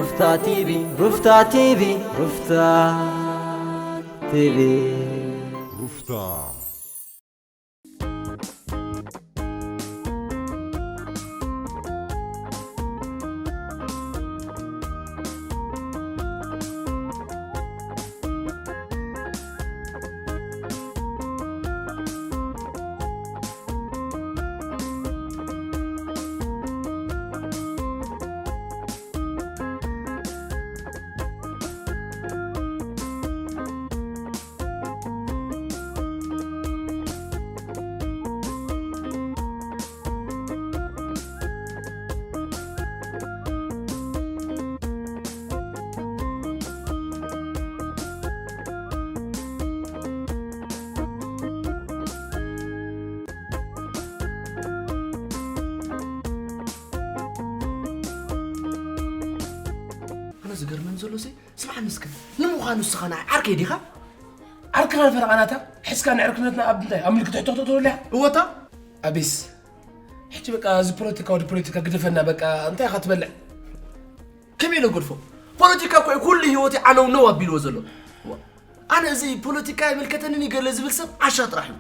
ሩፍታ ቲቪ፣ ሩፍታ ቲቪ፣ ሩፍታ ቲቪ። ሩፍታ። ኣነ ዝገርመኒ ዘሎ ሲ፣ ስምዓኒ እስከ፣ ንምዃኑ ንስኻ ንዓይ ዓርከይ ዲኻ? ዓርክና ፈረቓናታ ሒዝካ ንዕርክነትና ኣብ እንታይ? ኣብ ምልክት ሕቶ ክተእትወሉ ኢኻ? እወታ። ኣቤስ፣ ሕጂ በቃ እዚ ፖለቲካ ወዲ ፖለቲካ ግደፈና በቃ። እንታይ ኢኻ ትበልዕ? ከመይ ኢለ ገድፎ? ፖለቲካ እኮ እዩ ኩሉ ህይወተይ ዓነው ነው ኣቢልዎ ዘሎ። ዋ፣ ኣነ እዚ ፖለቲካ ኣይምልከተንን እዩ ገለ ዝብል ሰብ ዓሻ ጥራሕ እዩ።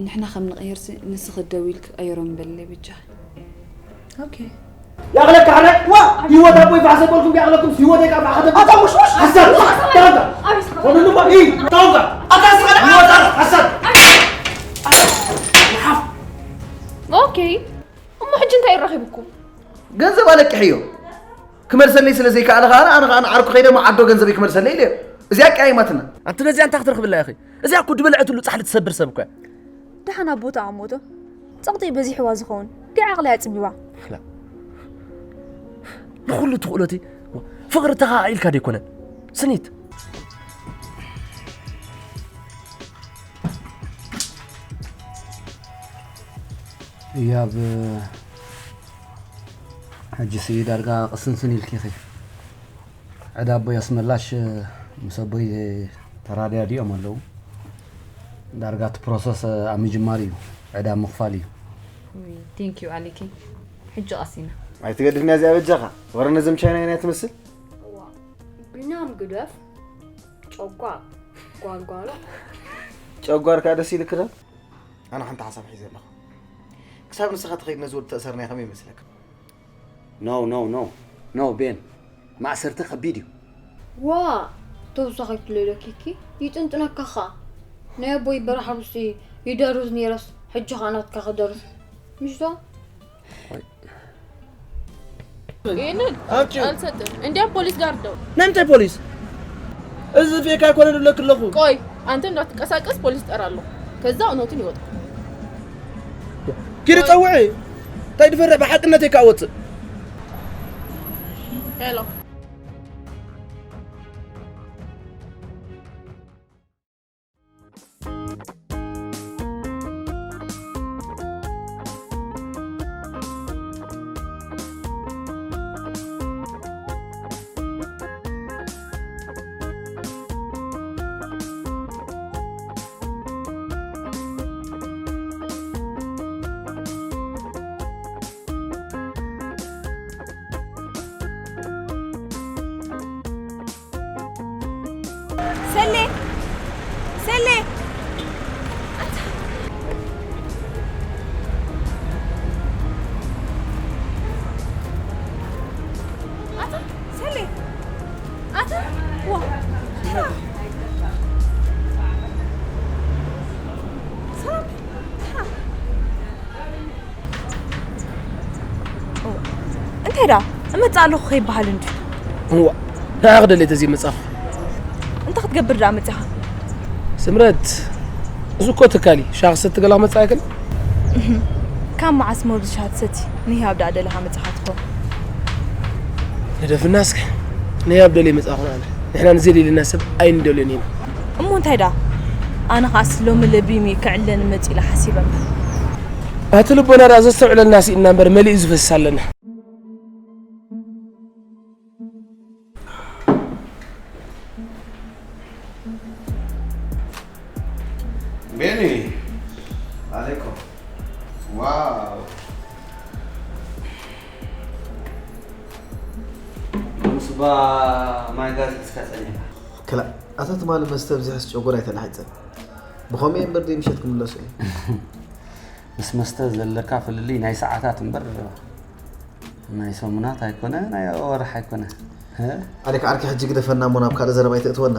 ንሕና ከም ንቕየርሲ ንስኺ ደው ኢልኪ ቀይሮም በለለይ ብጃ። ኦኬ። ያቕለካ ኣነ ዋ ህይወት ኣቦይ ፋሕ ዘበልኩም ያቕለኩም ህይወተይ ካብ ኣኸተ ኣታ ውሽ ውሽ ሓሳብ ተረጋ ወንድማ ኢ ተረጋ ኣታ ስኻ ህይወት ሓሳብ ኦኬ። እሞ ሕጂ እንታይ ይራኺብኩም? ገንዘብ ኣለቅሕዮ ክመልሰለይ ስለ ዘይከኣለ ከኣ ኣነ ከኣ ንዓርኩ ከይደ መዓዶ ገንዘበይ ክመልሰለይ ኢለዮ። እዚኣ ቀያይማትና። ኣንቲ ነዚኣ እንታይ ክትረኽብላ ኢኺ? እዚኣ እኮ ድበልዐትሉ ጻሕሊ ትሰብር ሰብ እኮ እያ። ደሓን ኣቦ ተኣሞቶ ጸቕጢ በዚሕዋ ዝኸውን ዲዓ ዓቕሊ ኣጽቢባ። ንኹሉ ትኽእሎቲ ፍቕሪ ተኻኢልካ ደይኮነን ስኒት። ህያብ ሕጂ ስኢ ዳርጋ ቅስንስን ኢልኪ ኢኺ። ዕዳ ኣቦይ ኣስመላሽ ምስ ኣቦይ ተራዳዲኦም ኣለዉ። ዳርጋ እቲ ፕሮሰስ ኣብ ምጅማር እዩ። ዕዳ ምኽፋል እዩ። ቴንክ ዩ ኣሊኪ። ሕጂ ቀሲና። ኣይትገድፍንያ እዚኣ በጃኻ። ወረ ነዘም ቻይናውያን እያ ትመስል። ቢንያም ግደፍ ጨጓር ጓልጓሎ። ጨጓር ከኣ ደስ ኢልክ ዶ? ኣነ ሓንቲ ሓሳብ ሒዘ ኣለኹ። ክሳብ ንስኻ ትኸይድ ነዚ ወዲ ተእሰርናዮ ከመይ ይመስለካ? No no no no Ben ማእሰርቲ ከቢድ እዩ። ዋእ ተወሳኺት ሌሎ ኪኪ ይጥንጥነካ ኸኣ። ናይ ኣቦይ በራሕ ሩሲ ይደርዝ ነይረስ ሕጂ ኸኣ ናትካ ክደርዝ ምሽቶ? ይህንን አልሰጥም። እንዲያም ፖሊስ ጋር ደው። ናይ ምንታይ ፖሊስ? እዚ ፌክ ኣይኮነን እብለኪ ኣለኹ። ቆይ አንተ እንዳትንቀሳቀስ ፖሊስ እጠራለሁ። ከዛ እውነቱን ይወጣል። ኪዲ ጸውዒ። እንታይ ድፈርሕ ብሓቅነተይ ከዓ ወፅእ። ሄሎ ሰሌ ሰሌ ኣታ ሰሌ ኣታ ዋ ሰላም እንታይ ደኣ እመጽእ ኣለኹ ከይበሃል እንድዩ። እዋ ንዓ ክደልየ ተዘይመጻኹ። እንታይ ክትገብር ደኣ መጺኻ? ስምረት እዚ እኮ ትካል እዩ። ሻሂ ክሰቲ ገላ ክመጽእ ኣይክእልን። ካብ መዓስ ሞርዚ ሻሂ ትሰቲ? ንህያብ ደኣ ደሊኻ መጺኻ ትኾን። ንደፍና እስከ ንህያብ ደልየ መጻኹ ንዓና። ንሕና ንዘይደልየና ሰብ ኣይንደልዮን ኢና። እሞ እንታይ ደኣ ኣነ ኸኣስ ሎሚ ለቢሙ እዩ ክዕለኒ መጺኡ ኢለ ሓሲበ እምበር። ኣቲ ልቦና ደኣ ዘስተውዕለልና ስኢንና እምበር መሊኡ ዝፈስስ ኣለና። ቤኒ ኣሌኮ ዋው ስባ ማይ ጋዝ ሒዝካ ጸኒሕካ። ክላእ፣ ኣታ ትማሊ መስተ ኣብዚሐስ ጨጎራይ ተላሒጸ። ብኸምኡ እየ እምበር ደይ ምሸት ክምለሶ እየ። ምስ መስተ ዘለካ ፍልልይ ናይ ሰዓታት እምበር ናይ ሰሙናት ኣይኮነ፣ ናይ ወርሒ ኣይኮነ። ኣሌክ ዓርኪ ሕጂ ግደፈና እሞ ናብ ካልእ ዘረባ ኣይተእትወና።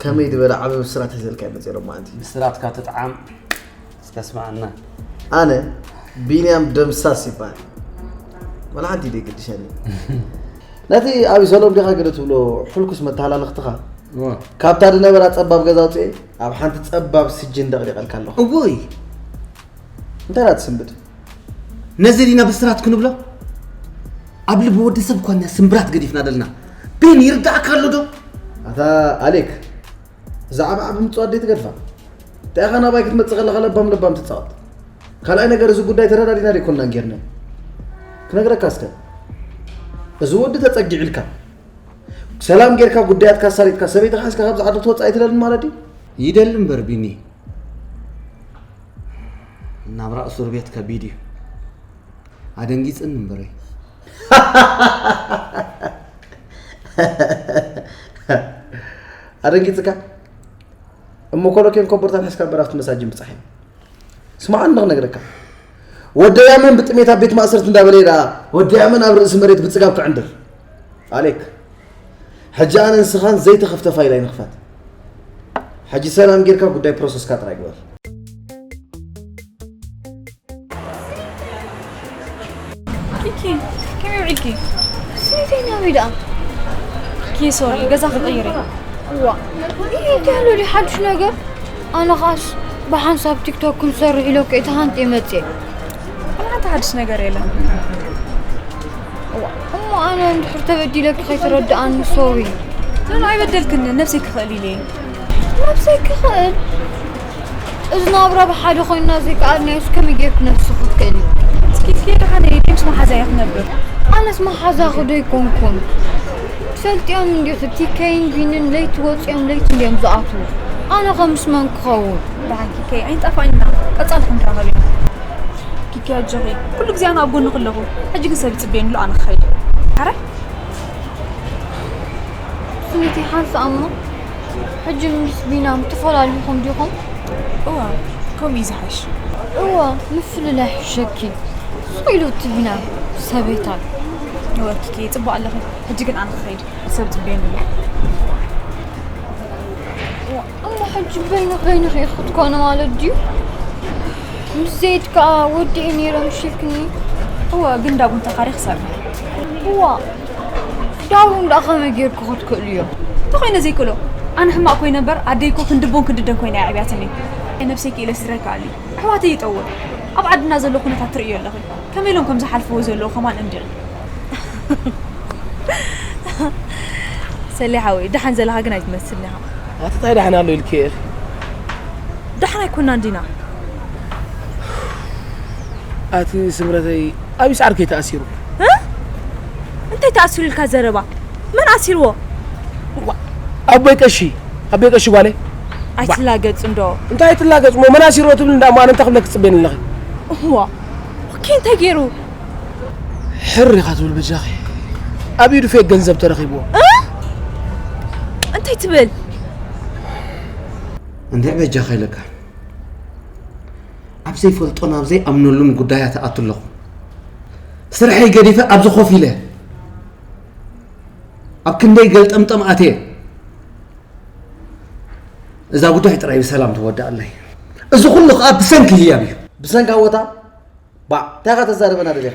ከመይ ዝበለ ዓቢ ብስራት ሒዘልካ ይመጽእ ሎማዓንቲ? ብስራትካ ትጥዓም እስከ ስማዓና። ኣነ ቢንያም ደምሳስ ይበሃል። ዋላ ሓንቲ ደይ ግድሸኒ። ነቲ ኣብ ሰሎም ዲኻ ገለ ትብሎ ሕልኩስ መተሃላለኽትኻ ካብታ ዝነበራ ጸባብ ገዛ ኣውፅኤ ኣብ ሓንቲ ጸባብ ስጅን ደቕዲቐልካ ኣለኹ። እውይ! እንታይ ዳ ትስንብድ? ነዚ ዲና ብስራት ክንብሎ? ኣብ ልቢ ወዲ ሰብ እኳ እኛ ስምብራት ገዲፍና ደልና። ቤን ይርዳእካ ኣሎ ዶ? ኣታ ኣሌክ፣ ዛዕባ ኣብ ምጽዋት ደይ ትገድፋ? እንታይ ኢኻ ናባይ ክትመጽእ ከለኻ ለባም ለባም ትጻወት? ካልኣይ ነገር እዚ ጉዳይ ተረዳዲና ደይኮንና ጌርና። ክነግረካ እስከ። እዚ ወዲ ተጸጊዑ ኢልካ ሰላም ጌርካ ጉዳያትካ ኣሳሊጥካ ሰበይትኻ ሒዝካ ካብዚ ዓዲ ክትወጽእ ኣይትደልን ማለት ድዩ? ይደሊ እምበር ቢኒ፣ ናብራ እሱር ቤት ከቢድ እዩ። ኣደንጊጽኒ እምበረይ። ኣደንጊጽካ እሞ ኮሎኬን ኮቦርታን ሒዝካ በራፍቲ መሳጅን ብጻሕ እዩ። ስማዕ እንዶ ክነግረካ። ወዲ ያመን ብጥሜት ኣብ ቤት ማእሰርቲ እንዳበለ ደኣ ወዲ ያመን ኣብ ርእሲ መሬት ብጽጋብ ክዕንድር። ኣሌክ፣ ሕጂ ኣነ ንስኻን ዘይተኸፍተ ፋይል ኣይንኽፈት። ሕጂ ሰላም ጌርካ ጉዳይ ፕሮሰስካ ጥራይ ግበር። ኪኪ፣ ከመይ ውዒልኪ? ስኒተይ ናበይ ደኣ? ኪ ሶሪ፣ ገዛ ክቕይር እየ። ዋ፣ ይሄ እንታይ ኣሎ ድዩ ሓዱሽ ነገር? ኣነ ኸኣስ ብሓንሳብ ቲክቶክ ክንሰርሕ ኢለ እኮ እየ ተሃንጥየ መፅየ። ዋላ ሓንቲ ሓድሽ ነገር የለን። ዋ፣ እሞ ኣነ እንድሕር ተበዲለኪ ከይተረድኣኒ ሶሪ። ኖ፣ ኖ፣ ኣይበደልክንን፣ ነብሰይ ክኽእል ኢለ እየ። ነብሰይ ክኽእል? እዚ ናብራ ብሓደ ኮይንና ዘይከኣልናዮስ ከመይ ጌርኪ ነብስኺ ክትክእሊ? እስኪ እስኪ ደሓነይ፣ ደምስ መሓዛያ ክነብር። ኣነስ መሓዛኺ ዶ ኣይኮንኩን? ትፈልጥዮም እንዲኺ ቲከይን ቢንን ለይቲ ወፂኦም ለይቲ እንድዮም ዝኣትዉ። ኣነኸ ምስ መን ክኸውን? ደሓን ኪከይ፣ ኣይንጠፋእና። ቀጻሊ ክንራኸብ ኢና። ኪኪ ኣጆኺ፣ ኩሉ ግዜ ኣነ ኣብ ጎንኺ ኣለኹ። ሕጂ ግን ሰብ ይጽበየኒ ኣሎ፣ ኣነ ክኸይድ። ኣረ ስኒቲ ሓንሳእ እሞ፣ ሕጂ ምስ ቢናም ተፈላሊኹም ዲኹም? እዋ፣ ከምኡ እዩ ዝሓይሽ። እዋ፣ ምፍልላይ ይሕሸኪ። ስቕ ኢሉ እቲ ቢናም ሰበይታይ። እወ ኪኪ፣ ጽቡቕ ኣለኺ። ሕጂ ግን ኣነ ክኸይድ፣ ሰብ ይጽበየኒ ኣሎ። እሞ ሕጂ በይንኺ በይንኺ ኢኺ ክትኮኒ ማለት ድዩ? ምስ ዘይድ ከኣ ወዲኤ ነይረ ምሽ ኢልክኒ። እወ፣ ግን ዳቡን ተኻሪ ክሰርሕ። እዋ፣ ዳቡን ደኣ ከመይ ጌርኩ ክትክእልዮ? እንተኾይነ ዘይክእሎ፣ ኣነ ሕማቕ ኮይነ እምበር ኣደይ እኮ ክንዲ ቡን ክንዲ ደም ኮይና እያ ኣዕብያትኒ። ነብሰይ ክኢለ ስድራይ ክኣሊ፣ ኣሕዋተይ ይጠውር። ኣብ ዓድና ዘሎ ኩነታት ትርእዮ ኣለኺ። ከመይ ኢሎም ከም ዝሓልፍዎ ዘለዉ ከማን እንድዒ። ሰሌ ሓወይ፣ ደሓን ዘለኻ ግን ኣይትመስልን ኢኻ። ኣቲ እንታይ ደሓን ኣሎ ኢልኪ ኢኺ? ደሓን ኣይኮናን ዲና። ኣቲ ስምረተይ፣ ኣብይ ሰዓር ከይ ተኣሲሩ? እ? እንታይ ተኣሲሩ ኢልካ ዘረባ? መን ኣሲርዎ? ኣቦይ ቀሺ፣ ኣቦይ ቀሺ ጓለይ። ኣይትላገጽ እንዶ። እንታይ ኣይትላገጽ እሞ መን ኣሲርዎ ትብል እንዳ እሞ ኣነ እንታይ ክብለኪ ትጽበይኒ ኣለኺ? እዋ፣ ኦኬ፣ እንታይ ገይሩ? ሕር ኢኻ ትብል በጃኺ። ኣብ ኢዱ ፌክ ገንዘብ ተረኺብዎ። እ? እንታይ ትብል? እንድዒ በጃኻ ኢለካ። ኣብ ዘይፈልጦን ኣብ ዘይኣምነሉን ጉዳያት እኣቱ ኣለኹ። ስርሐይ ገዲፈ ኣብዚ ኮፍ ኢለ ኣብ ክንደይ ገልጠምጠም ኣትየ። እዛ ጉዳይ ጥራይ ብሰላም ተወድኣለይ። እዚ ኩሉ ከኣ ብሰንኪ ህያብ እዩ። ብሰንካ ወታ ባዕ እንታይ ኢኻ ተዛረበና ደሊኻ?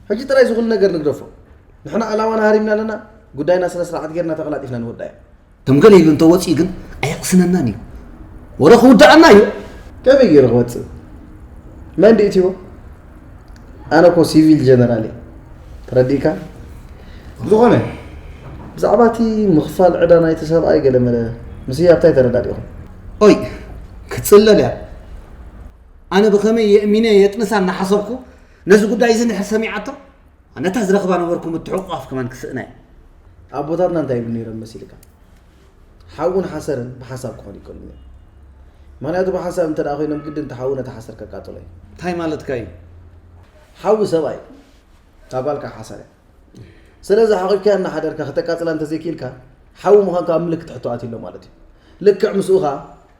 ሕጂ ጥራይ እዚ ኩሉ ነገር ንግደፎ። ንሕና ዕላማና ሃሪምና ኣለና። ጉዳይና ስነ ስርዓት ጌርና ተቐላጢፍና ንወድኣ እያ። ከም ገለ ኢሉ እንተወጺኡ ግን ኣየቕስነናን እዩ። ወረ ክውድኣና እዩ። ከመይ ገይሩ ክወጽእ? መን ድዩ እትይዎ? ኣነ እኮ ሲቪል ጀነራል እየ። ተረዲእካ? ብዝኾነ ብዛዕባ እቲ ምኽፋል ዕዳ ናይቲ ሰብኣይ ገለ መለ ምስ ህያብ እንታይ ተረዳዲእኹም? ኦይ ክትጽለል እያ። ኣነ ብኸመይ የእሚነ የጥንሳ እናሓሰብኩ ነዚ ጉዳይ እዚ እንድሕር ሰሚዓቶ ነታ ዝረኽባ ነበርኩ ምትሕቑቋፍ ከማን ክስእና እየ። ኣቦታትና እንታይ ይብሉ ነይሮም መሲልካ? ሓውን ሓሰርን ብሓሳብ ክኾኑ ይከሉ እዮም። ምኽንያቱ ብሓሳብ እንተ ደኣ ኮይኖም ግድን እቲ ሓዊ ነቲ ሓሰር ከቃጽሎ እዩ። እንታይ ማለትካ እዩ? ሓዊ ሰብኣይ እታ ጓልካ ሓሰር እያ። ስለዚ ሓቒፍካያ እናሓደርካ ከተቃጽላ እንተዘይክኢልካ፣ ሓዊ ምዃንካ ኣብ ምልክት ሕቶ ኣትዩ ኣሎ ማለት እዩ። ልክዕ ምስኡ ኸኣ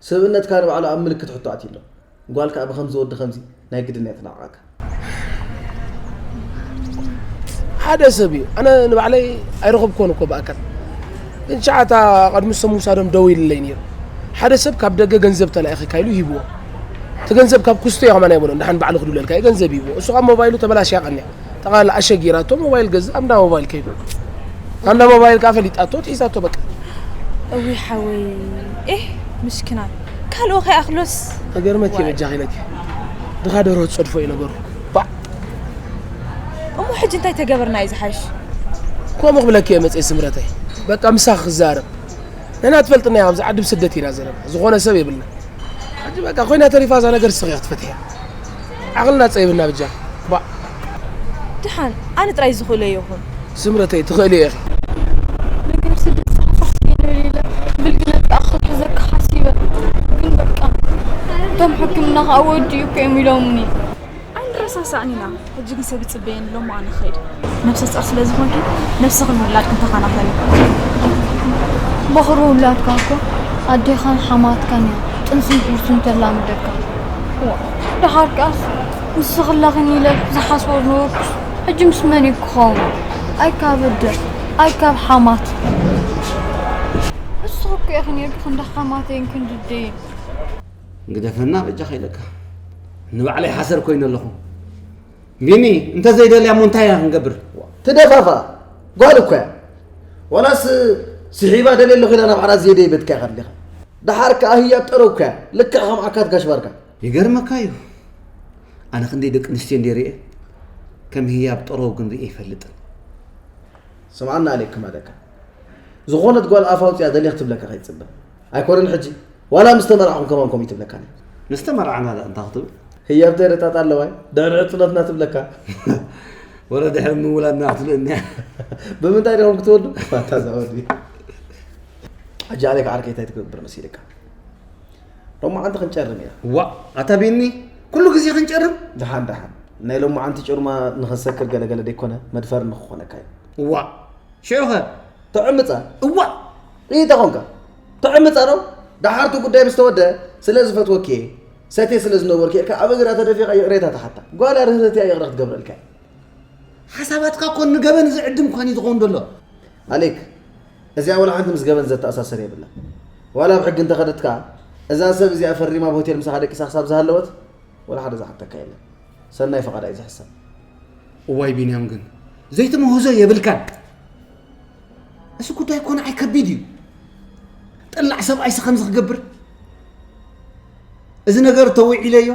ስብእነትካ ንባዕሉ ኣብ ምልክት ሕቶ ኣትዩ ኣሎ። ጓል ከኣ ብኸምዚ ወዲ ኸምዚ ናይ ግድን እያ ትናዕቐካ። ሓደ ሰብ እዩ። ኣነ ንባዕለይ ኣይረኸብኩዎን እኮ ብኣካል። ግን ሸዓ እታ ቅድሚ ሰሙን ሳዶም ደዊሉለይ ነይሩ። ሓደ ሰብ ካብ ደገ ገንዘብ ተላኢኺካ ኢሉ ሂብዎ። እቲ ገንዘብ ካብ ኩስቶ እየ ከማን ኣይበሎን። ደሓን ባዕሉ ክድውለልካ እዩ ገንዘብ ሂብዎ። እሱ ካብ ሞባይሉ ተበላሽያ ቀንያ። ጠቕላላ ኣሸጊራቶ ሞባይል ገዝእ፣ ኣብ እንዳ ሞባይል ከይዱ። ኣብ እንዳ ሞባይል ከኣ ፈሊጣቶ፣ ትሒዛቶ በቃ። እውይ ሓወይ፣ ኤህ፣ ምሽክናይ። ካልኦ ከይኣኽሎስ። እገርመኪ ዋይ። በጃኺ ኢለኪ። ድኻ ደርሆ ትጸድፎ እዩ ነገሩ። ባዕ። እሞ ሕጂ እንታይ ተገበርና እዩ ዝሓይሽ? ከምኡ ክብለኪ እየ መጽየ ስምረተይ። በቃ ምሳኺ ክዛረብ። ንሕና ትፈልጥና እያ፣ ኣብዚ ዓዲ ብስደት ኢና ዘለና። ዝኾነ ሰብ የብልና። ሕጂ በቃ ኮይና ተሪፋ እዛ ነገር ንስኺ ኢኺ ክትፈትሕያ። ዓቕልና ጸይብና ብጃ። ባዕ። ድሓን፣ ኣነ ጥራይ ዝኽእሎ ይኹን። ስምረተይ፣ ትኽእሊ ኢኺ። ነገር ስደት ሳሕሳሕ ስኢነ ኢለ ብልግነት ከኣ ክትሕዘካ ሓሲበ። ግን በቃ፣ እቶም ሕክምና ከኣ ወዲኡ እኮ እዮም ኢሎምኒ። ኣይንረሳሳእን ኢና። ሕጂ ግን ሰብ ይጽበየኒ ኣሎ እሞ ኣነ ክኸይድ። ነብሰ ጾር ስለ ዝኾንኪ፣ ነብስኽን ውላድክን ተኸናኸኒ። በኹሪ ውላድካ እኮ ኣዴኻን ሓማትካን እያ ጥንስን ቁርስን ተላምደካ። ዋ፣ ደሓር ከኣስ ንስኺ ኣለኽን ኢለ ዝሓስቦ ዝነበርኩስ፣ ሕጂ ምስ መን እዩ ክኸውን? ኣይ ካብ ኣደ፣ ኣይ ካብ ሓማት። ንስኺ እኮ ኢኺ ነይርኪ ክንዲ ሓማተይን ክንዲ ኣደይን። ግደፈና በጃኻ ኢለካ። ንባዕለይ ሓሰር ኮይነ ኣለኹ። ቢኒ፣ እንተ ዘይደልያ እሞ እንታይ ኢና ክንገብር? ትደፋፋ፣ ጓል እኮ እያ። ዋላስ ስሒባ ደልየ ኣለኹ ኢላ ናብ ዓራት ዘየደይበትካ ኢኻ ደሊኻ። ደሓር ከኣ ህያብ ጠረው እኮ እያ፣ ልክዕ ከም ዓካት ጋሽ ባርካ። ይገርመካ እዩ። ኣነ ክንደይ ደቂ ኣንስትዮ እንድየ ርእየ፣ ከም ህያብ ጠረው ግን ርእየ ኣይፈልጥን። ስምዓና ኣሌክ ክማደካ። ዝኾነት ጓል ኣፍ ኣውጺኣ ደልየ ክትብለካ ከይትጽበ። ኣይኮነን ሕጂ፣ ዋላ ምስ ተመርዓኹም ከማን ከምኡ ትብለካ ነያ። ምስ ተመርዓና ደኣ እንታይ ክትብል? ህያብ ተረጣጣ ኣለዋይ፣ ድሕሪ ዕጽነትና ትብለካ። ወረ ድሕሪ ምውላድና ክትብለኒ እያ። ብምንታይ ዲኹም ክትወልዱ? ኣታ እዛ ወዲ። ሕጂ ኣሌክ ዓርከይ እንታይ ትገብር መሲልካ? ሎማዓንቲ ክንጨርም ኢና። ዋእ፣ ኣታ ቢኒ፣ ኩሉ ግዜ ክንጨርም? ደሓን፣ ደሓን። ናይ ሎማዓንቲ ጭርማ ንኽንሰክር ገለገለ ደይኮነ፣ መድፈሪ ንኽኾነካ እዩ። ዋእ፣ ሽዑኸ? ትዕምጻ? እዋእ! እንታይ ኾንካ? ትዕምጻ ዶ? ደሓር እቲ ጉዳይ ምስ ተወደ፣ ስለ ዝፈትወኪ እየ፣ ሰትየ ስለ ዝነበርኩ ኢልካ ኣብ እግራ ተደፊኻ ይቕሬታ ትሓታ። ጓል ርህርህቲ እያ ይቕረ ክትገብረልካ እያ። ሓሳባትካ እኮ ንገበን ዝዕድም እኳ እዩ ዝኸውን ዘሎ። ኣሌክ፣ እዚኣ ወላ ሓንቲ ምስ ገበን ዘተኣሳስር የብላ። ዋላ ኣብ ሕጊ እንተኸደት ከኣ፣ እዛ ሰብ እዚኣ ፈሪማ ኣብ ሆቴል ምሳኻ ደቂሳ ክሳብ ዝሃለወት፣ ወላ ሓደ ዝሓተካ የለን። ሰናይ ፈቓዳ እዩ ዝሕሰብ። እዋይ ቢንያም ግን ዘይትምህዞ የብልካን። እዚ ጉዳይ እኮ ንዓይ ከቢድ እዩ። ጠላዕ ሰብኣይስ ከምዚ ክገብር? እዚ ነገር ተውዒለዮ፣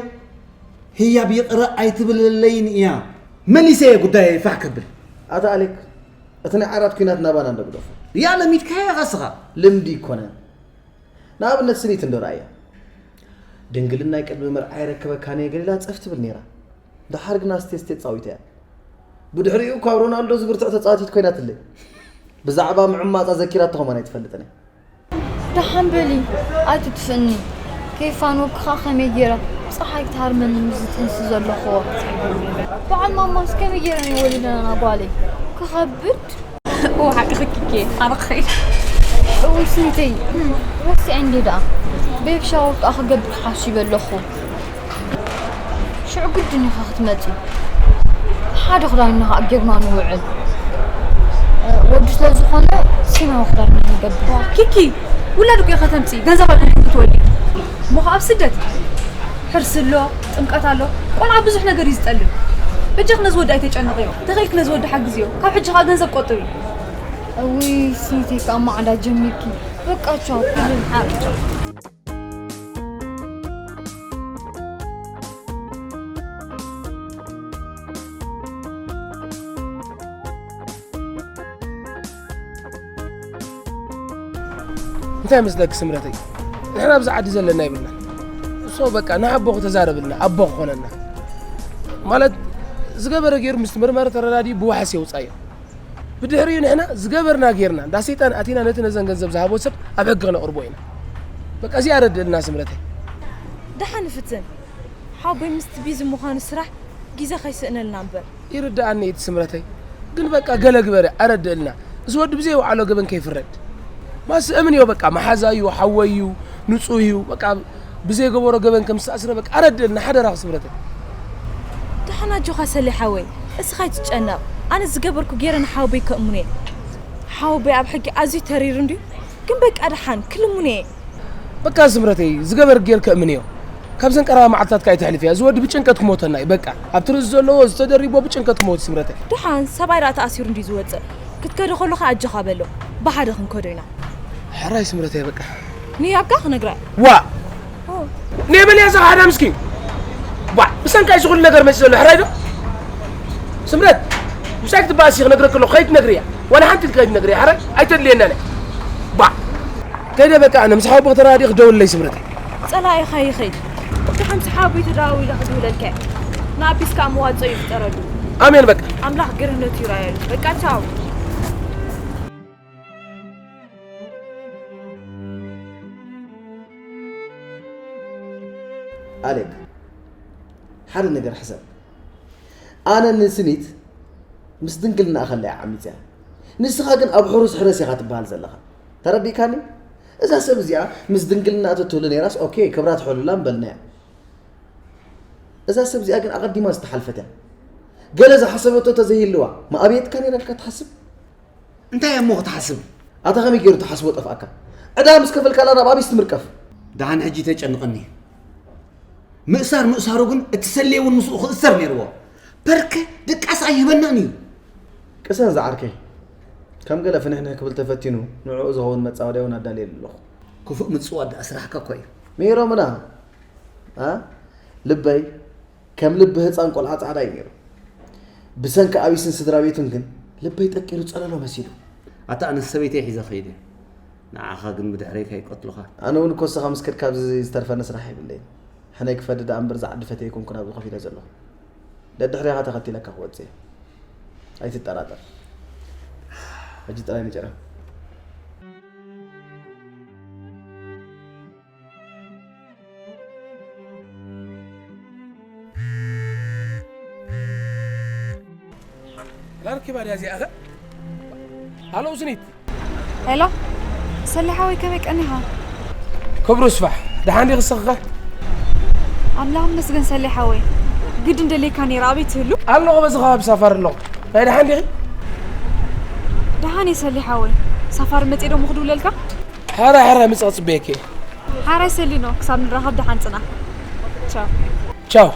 ህያብ ይቕረ ኣይትብለለይን እያ። መሊሰ እየ ጉዳየይ ፋሕ ከብል። ኣታ ኣሌክ፣ እቲ ናይ ዓራት ኲናት ናባና እንዶ ግደፎ። ያ ለሚድካዮ ኢኻ እስኻ። ልምዲ ኣይኮነን። ንኣብነት ስኒት እንዶ ረኣያ። ድንግልናይ ቅድሚ ምርዓይ የረክበካን እየ ገሊላ ጸፍ ትብል ነይራ። ደሓር ግን ኣስቴ ኣስቴ ተጻዊታ እያ። ብድሕሪኡ ካብ ሮናልዶ ዝብርትዕ ተጻዋቲት ኮይናትለይ። ብዛዕባ ምዕማጻ ዘኪራቶ ከማን ኣይትፈልጥን እያ። ደሓን በሊ፣ ኣይትጥፍእኒ። ከይፋነወኪ ኸኣ ከመይ ገይረ ጸሓይ ክትሃርመኒ ምስ ዝጥንሲ ዘለኹ? በዓል ማማስ ከመይ ገይረን እየን ወሊደናና ጓለይ? ክኸብድ። እወ፣ ሓቅኺ ኪኪ፣ ኣነ ክኸይድ። እውይ ስኒተይ፣ ረሲዐ እንድየ ደኣ። ቤቢ ሻወር ከኣ ክገብር ሓሲበ ኣለኹ። ሽዑ ግድን ኢኻ ክትመጺ። ሓደ ክዳንና ከኣ ጌርና ንውዕል። ወዲ ስለ ዝኾነ ሰማያዊ ክዳን ኢና ንገብር። ኪኪ፣ ውላድ እኮ ኢኻ ተምጺ፣ ገንዘብ ኣልዒልኪ ክትወልዲ። እሞ ኸኣ ኣብ ስደት ሕርሲ ኣሎ፣ ጥምቀት ኣሎ፣ ቆልዓ ብዙሕ ነገር እዩ ዝጠልብ። በጃኺ ነዚ ወዲ ኣይተጨንቕዮ፣ እንተኽኢልኪ ነዚ ወዲ ሓግዝዮ፣ ካብ ሕጂ ኸኣ ገንዘብ ቆጥቢ። እውይ ስኒተይ ከኣ ማዕዳ ጀሚርኪ። በቃ ቻው፣ ኩሉ ንሓር። እንታይ መስለኪ ስምረተይ? ንሕና ኣብዚ ዓዲ ዘለና የብልናን። ሶ በቃ ንሓቦ ክተዛረብልና፣ ኣቦ ክኾነና። ማለት ዝገበረ ገይሩ ምስቲ መርማሪ ተረዳዲኡ ብዋሕስ የውጻዮ። ብድሕሪኡ ንሕና ዝገበርና ጌርና፣ እንዳ ሰይጣን ኣቲና ነቲ ነዘን ገንዘብ ዝሃቦ ሰብ ኣብ ሕጊ ክነቕርቦ ኢና። በቃ እዚኣ ረድእልና ስምረተይ። ደሓን ንፍትን። ሓቦይ ምስቲ ቢዚ ምዃኑ ስራሕ ግዜ ከይስእነልና እምበር። ይርድኣኒ እቲ ስምረተይ። ግን በቃ ገለ ግበረ ኣረድእልና። እዚ ወዲ ብዘይ ወዓሎ ገበን ከይፍረድ። ማስ እምን እዮ በቃ መሓዛ እዩ፣ ሓወይ እዩ፣ ንጹህ እዩ። በቃ ብዘይ ገበሮ ገበን ከም ዝተኣስረ በቃ ኣረድእልና ሓደራኽ ስምረተይ። ደሓን ኣጆኻ ሰሌ ሓወይ፣ እስኻ ኣይትጨነቕ። ኣነ ዝገበርኩ ገይረ ንሓወቦይ ከእምኖ እየ። ሓወቦይ ኣብ ሕጊ ኣዝዩ ተሪሩ እንድዩ፣ ግን በቃ ደሓን ክልምኖ እየ። በቃ ስምረተይ ዝገበር ጌር ከእምን እዮ። ካብዘን ቀረባ መዓልትታት ከኣ ኣይተሕልፍያ። እዚ ወዲ ብጭንቀት ክሞተና እዩ በቃ። ኣብቲ ርእሱ ዘለዎ ዝተደሪቦ ብጭንቀት ክሞት ስምረተይ። ደሓን ሰብኣይ ደኣ ተኣሲሩ እንድዩ ዝወጽእ። ክትከዶ ከለኻ ኣጆኻ በሎ። ብሓደ ክንከዶ ኢና። ሕራይ ስምረተይ በቃ። ንያብካ ክነግራ። ዋ ኔበል ያዘ ሓደ ምስኪን ባ ብሰንካ ይስኹል ነገር መሲ ዘሎ ሕራይ ዶ ስምረት ምሳይ ክትበኣሲ ክነግረክ ኣለኹ ከይትነግርያ ዋላ ሓንቲ ከይትነግርያ ሕራይ ኣይተድልየናን እያ ባ ከይደ በቃ ኣነ ምስ ሓወቦ ተራዲእ ክደውለይ ስምረተይ ጸላኢኻ ይኸይድ እቲ ሓምሲ ሓወቦይ ተደዋዊለ ክድውለልካ እየ ንኣቢስ ከዓ መዋፅኦ ይፍጠረሉ ኣሜን በቃ ኣምላኽ ግርህነቱ ይረኣየሉ በቃ ቻው ኣሌክ፣ ሓደ ነገር ሕሰብ። ኣነ ንስኒት ምስ ድንግልናኣ ከላ እያ ዓሚፀያ። ንስኻ ግን ኣብ ሕሩስ ሕረስ ኢኻ ትበሃል ዘለኻ። ተረዲእካኒ? እዛ ሰብ እዚኣ ምስ ድንግልናኣ ተትህሉ ነይራስ ኦኬ ክብራ ትሕሉላ ምበልናያ። እዛ ሰብ እዚኣ ግን ኣቐዲማ ዝተሓልፈት እያ። ገለ ዝሓሰበቶ ተዘይህልዋ ምኣበየትካ ነይራ ኢልካ ትሓስብ? እንታይ እሞ ክትሓስብ? ኣታ ከመይ ገይሩ ተሓስቦ ጠፍኣካ? ዕዳ ምስ ከፈልካላ ናብ ኣበይስ ትምርቀፍ? ደሓን ሕጂ ተጨንቐኒ። ምእሳር ምእሳሩ ግን እቲ ሰሌ እውን ምስኡ ክእሰር ነይርዎ። ፐርከ ድቃስ ኣይህበናን እዩ። ቅሰን ዝዓርከይ። ከም ገለ ፍንሕንሕ ክብል ተፈቲኑ ንዕኡ ዝኸውን መጻወድያ እውን ኣዳልየሉ ኣለኹ። ክፉእ ምጽዋድ ደኣ ስራሕካ እኮ እዩ። ሜሮምና ኣ ልበይ ከም ልቢ ህፃን ቆልዓ ፃዕዳ እዩ ነይሩ። ብሰንኪ ኣቢስን ስድራ ቤቱን ግን ልበይ ጠቂሩ ፀለሎ መሲሉ። ኣታ ኣነስ ሰበይተይ ሒዘ ከይደ ንዓኻ ግን ብድሕረይ ከይቀትሉኻ። ኣነ እውን እኮ እስኻ ምስ ከድካ ኣብዚ ዝተርፈኒ ስራሕ የብለይን። ሕነይ ክፈዲ ደኣ እምበር ዝዓዲ ፈትየ ኣይኮንኩን ኣብዚ ኮፍ ኢለ ዘለኹ። ደድሕሬኻ ተኸቲለካ ክወፅእ እየ። ኣይትጠራጠር። ሕጂ ጥራይ ንጨረም። ላርኪባ ድያ እዚኣ ኸ? ሃሎ ስኒት። ሄሎ ሰሊ ሓወይ ከመይ ቀኒኻ? ክብሩ ስፋሕ ደሓን ዲኺ ስኽኸ? ኣምላኽ ይመስገን ሰሊ ሓወይ። ግድን ደልየካ ነይረ ኣበይ ትህሉ? ኣለኹ በዚ ከባቢ ሳፋሪ ኣለኹ። ናይ ደሓን ዲኺ? ደሓን እየ ሰሊ ሓወይ። ሳፋሪ መፅየ ዶ ምኽድውለልካ? ሕራይ ሕራይ ምጽእ ክጽበየኪ እየ። ሓራይ ሰሊኖ ክሳብ ንራኸብ ደሓን ጽናሕ። ቻው። ቻው።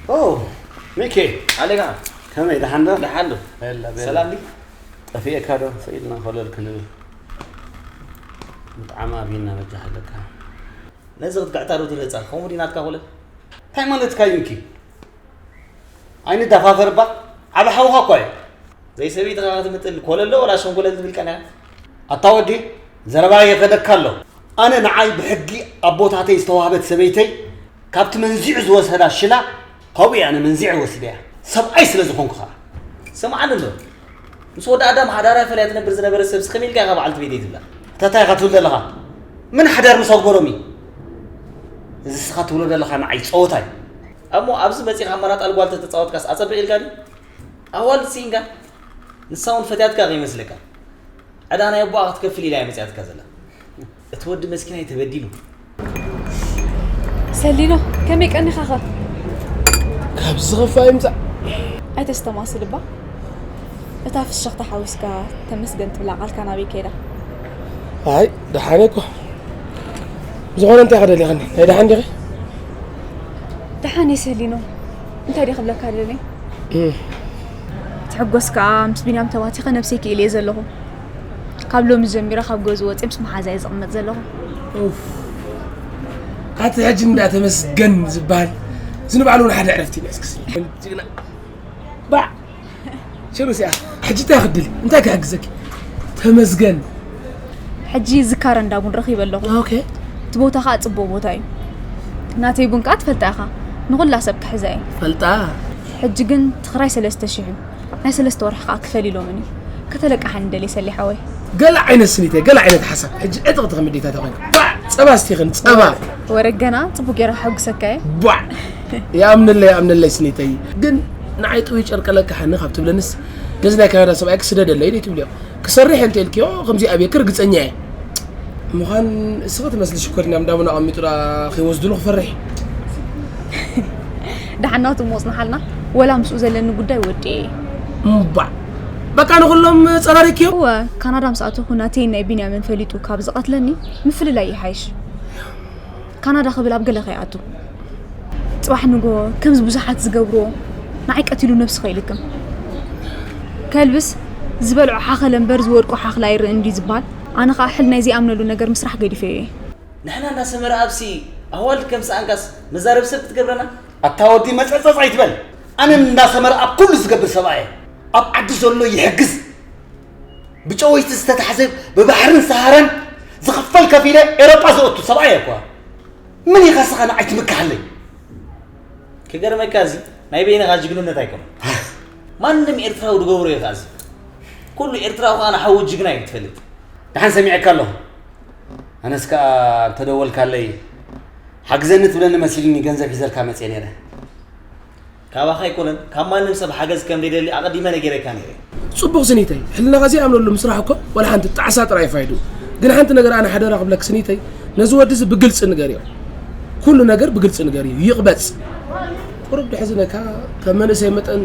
ኦ ሚኪ ኣለጋ ከመይ ደሓን ዶ? ደሓን ዶ? በላ በላ። ሰላም ዲ? ጠፊኤካ ዶ? ሰኢልና ኮለል ክንብል ምጥዓም ኣብይና በጃ ኣለካ። ነዚ ክትግዕታ ዶ ትርኢ ህፃን ከምኡ ዲ ናትካ ኮለል? እንታይ ማለትካ እዩ ሚኪ? ኣይንዳፋፈር እባ ዓቢ ሓውኻ እኳ እየ። ዘይሰበይትኻ ክትምጥል ኮለሎ ወላ ሸንጎለል ዝብል ቀንያ። ኣታ ወዲ ዘረባ የኸደካ ኣሎ። ኣነ ንዓይ ብሕጊ ኣቦታተይ ዝተዋህበት ሰበይተይ ካብቲ መንዚዑ ዝወሰዳ ሽላ ካብኡ እየ ኣነ መንዚዐ ወሲደያ። ሰብኣይ ስለ ዝኾንኩ ኸዓ። ስምዓኒ እንዶ ምስ ወዲ ኣዳም ሓዳራ ፈሊያ ትነብር ዝነበረት ሰብሲ ከመይ ኢልካ ኢኻ በዓልቲ ቤተይ ትብላ? ኣታ እንታይ ኢኻ ትብል ዘለኻ? መን ሓዳር ምሳ ግበሮም እዩ? እዚ ንስኻ ትብሎ ዘለኻ ንዓይ ጸወታ እዩ። እሞ ኣብዚ መጺኻ መናጣል ጓል ተተጻወትካስ ኣጸብቕ ኢልካ ድዩ? ኣዋልድ ስኢንካ ንሳ እውን ፈትያትካ ከይመስለካ ዕዳ ናይ ኣቦኣ ክትከፍል ኢላ እያ መጺኣትካ ዘላ። እቲ ወዲ መስኪናይ ተበዲሉ። ሰሊኖ ከመይ ቀኒኻኸ? ካብ ዝኸፍኣ ይምጻእ። ኣይተስተማስል እባ እታ ፍሽኽታ ሓዊስካ ተመስገን ትብላ ቃልካ ናበይ ከይዳ? ኣይ ደሓነ እኮ ዝኾነ እንታይ ከደሊኻኒ ናይ ደሓን ዲኺ? ደሓን እየ ሰሊኖ እንታይ ድየ ክብለካ ደልየ? ትሕጎስ ከኣ ምስ ቢንያም ተባቲኸ ነብሰይ ክኢል እየ ዘለኹ። ካብ ሎሚ ጀሚረ ካብ ገዝኡ ወፅየ ምስ መሓዛይ ዝቕመጥ ዘለኹ። ኡፍ ኣቲ ሕጂ እንዳ ተመስገን ዝበሃል እዚ ንባዕሉ እውን ሓደ ዕረፍቲ እዩ። እስኪ ጅግና ባዕ ሽሩስ እያ። ሕጂ እንታይ ክድል እንታይ ክሕግዘኪ? ተመስገን። ሕጂ ዝካረ እንዳ ቡን ረኺበ ኣለኹ። ኦኬ እቲ ቦታ ከዓ ፅቡቅ ቦታ እዩ። ናተይ ቡን ከዓ ትፈልጣ ኢኻ። ንኹላ ሰብ ክሕዛ እየ። ፈልጣ ሕጂ ግን ትኽራይ ሰለስተ ሽሕ እዩ። ናይ ሰለስተ ወርሒ ከዓ ክፈል ኢሎምኒ። ከተለቃሓኒ ደልየ ሰሊ ሓወይ። ገለ ዓይነት ስኒተይ ገለ ዓይነት ሓሳብ ሕጂ ዕጥቕቲ ከም ኣዴታት ኮይና ባዕ ጸባ ስቲኽን ጸባ ወረ ገና ፅቡቅ ገይረ ከሐጉሰካ እየ። ባዕ ይኣምነለይ ይኣምነለይ ስኒተይ ግን ንዓይ ጥውይ ጨርቀ ለቃሓኒ ካብ ትብለንስ ነዚ ናይ ካናዳ ሰብኣይ ክስደደለይ ዶ ትብልዮ ክሰርሕ እንተ ኢልክዮ ከምዚ ኣብየክ ርግጸኛ እየ ምዃን እስኺ ትመስሊ ሽኮሪና እንዳቡን ኣቐሚጡ ደኣ ከይወስድሉ ክፈርሕ ደሓናቱ ሞፅናሓልና ወላ ምስኡ ዘለኒ ጉዳይ ወዲ እየ እምባዕ በቃ ንኹሎም ጸራሪክዮ እወ ካናዳ ምስ ኣተኹ ናተይን ናይ ቢንያምን ፈሊጡ ካብ ዝቐትለኒ ምፍልላይ ይሓይሽ ካናዳ ክብል ኣብ ገለ ከይኣቱ ፅባሕ ንጎ ከምዚ ብዙሓት ዝገብርዎ ንዓይ ቀቲሉ ነብሲ ከይልክም ከልብስ ዝበልዖ ሓኸለ እምበር ዝወድቆ ሓኽላ ኣይርእን እንዲ ዝበሃል ኣነ ከዓ ሕል ናይ ዘይኣምነሉ ነገር ምስራሕ ገዲፈዮ እየ ንሕና እንዳ ሰመረ ኣብዚ ኣዋልድ ከም ሰኣንካስ መዛረቢ ሰብ ክትገብረና ኣታ ወዲ መጸጸጽ ኣይትበል ኣነ እንዳ ሰመረ ኣብ ኩሉ ዝገብር ሰብኣ እየ ኣብ ዓዲ ዘሎ ይሕግዝ ብጨወይቲ ዝተታሕዘ ብባሕርን ሰሃራን ዝኽፈል ከፊለ ኤሮጳ ዘእቱ ሰብኣ እየ እኳ መን ኢኻ ስኻ ንዓይ ትምክሓለይ ክገርመካ እዚ ናይ በይንኻ ጅግንነት ኣይኮነን ማንም ኤርትራዊ ዝገብሮ እዩ ከኣዚ ኩሉ ኤርትራዊ ከዓ ንሓዉ ጅግና እዩ ክትፈልጥ ደሓን ሰሚዐካ ኣለኹ ኣነስ ከዓ እንተደወልካለይ ሓግዘኒ ትብለኒ መሲሉኒ ገንዘብ ሒዘልካ መፅየ ነይረ ካባኻ ኣይኮነን ካብ ማንም ሰብ ሓገዝ ከም ዘይደሊ ኣቐዲመ ነጊረካ ነይረ ጽቡቕ ስኒተይ ሕልናኻ ዘይኣምነሉ ምስራሕ እኮ ዋላ ሓንቲ ጣዕሳ ጥራይ ፋይዱ ግን ሓንቲ ነገር ኣነ ሓደራ ክብለክ ስኒተይ ነዚ ወዲ እዚ ብግልፂ ንገርዮ ኩሉ ነገር ብግልፂ ንገርዮ ይቕበፅ ቁሩብ ደሕዝነካ ከም መንእሰይ መጠን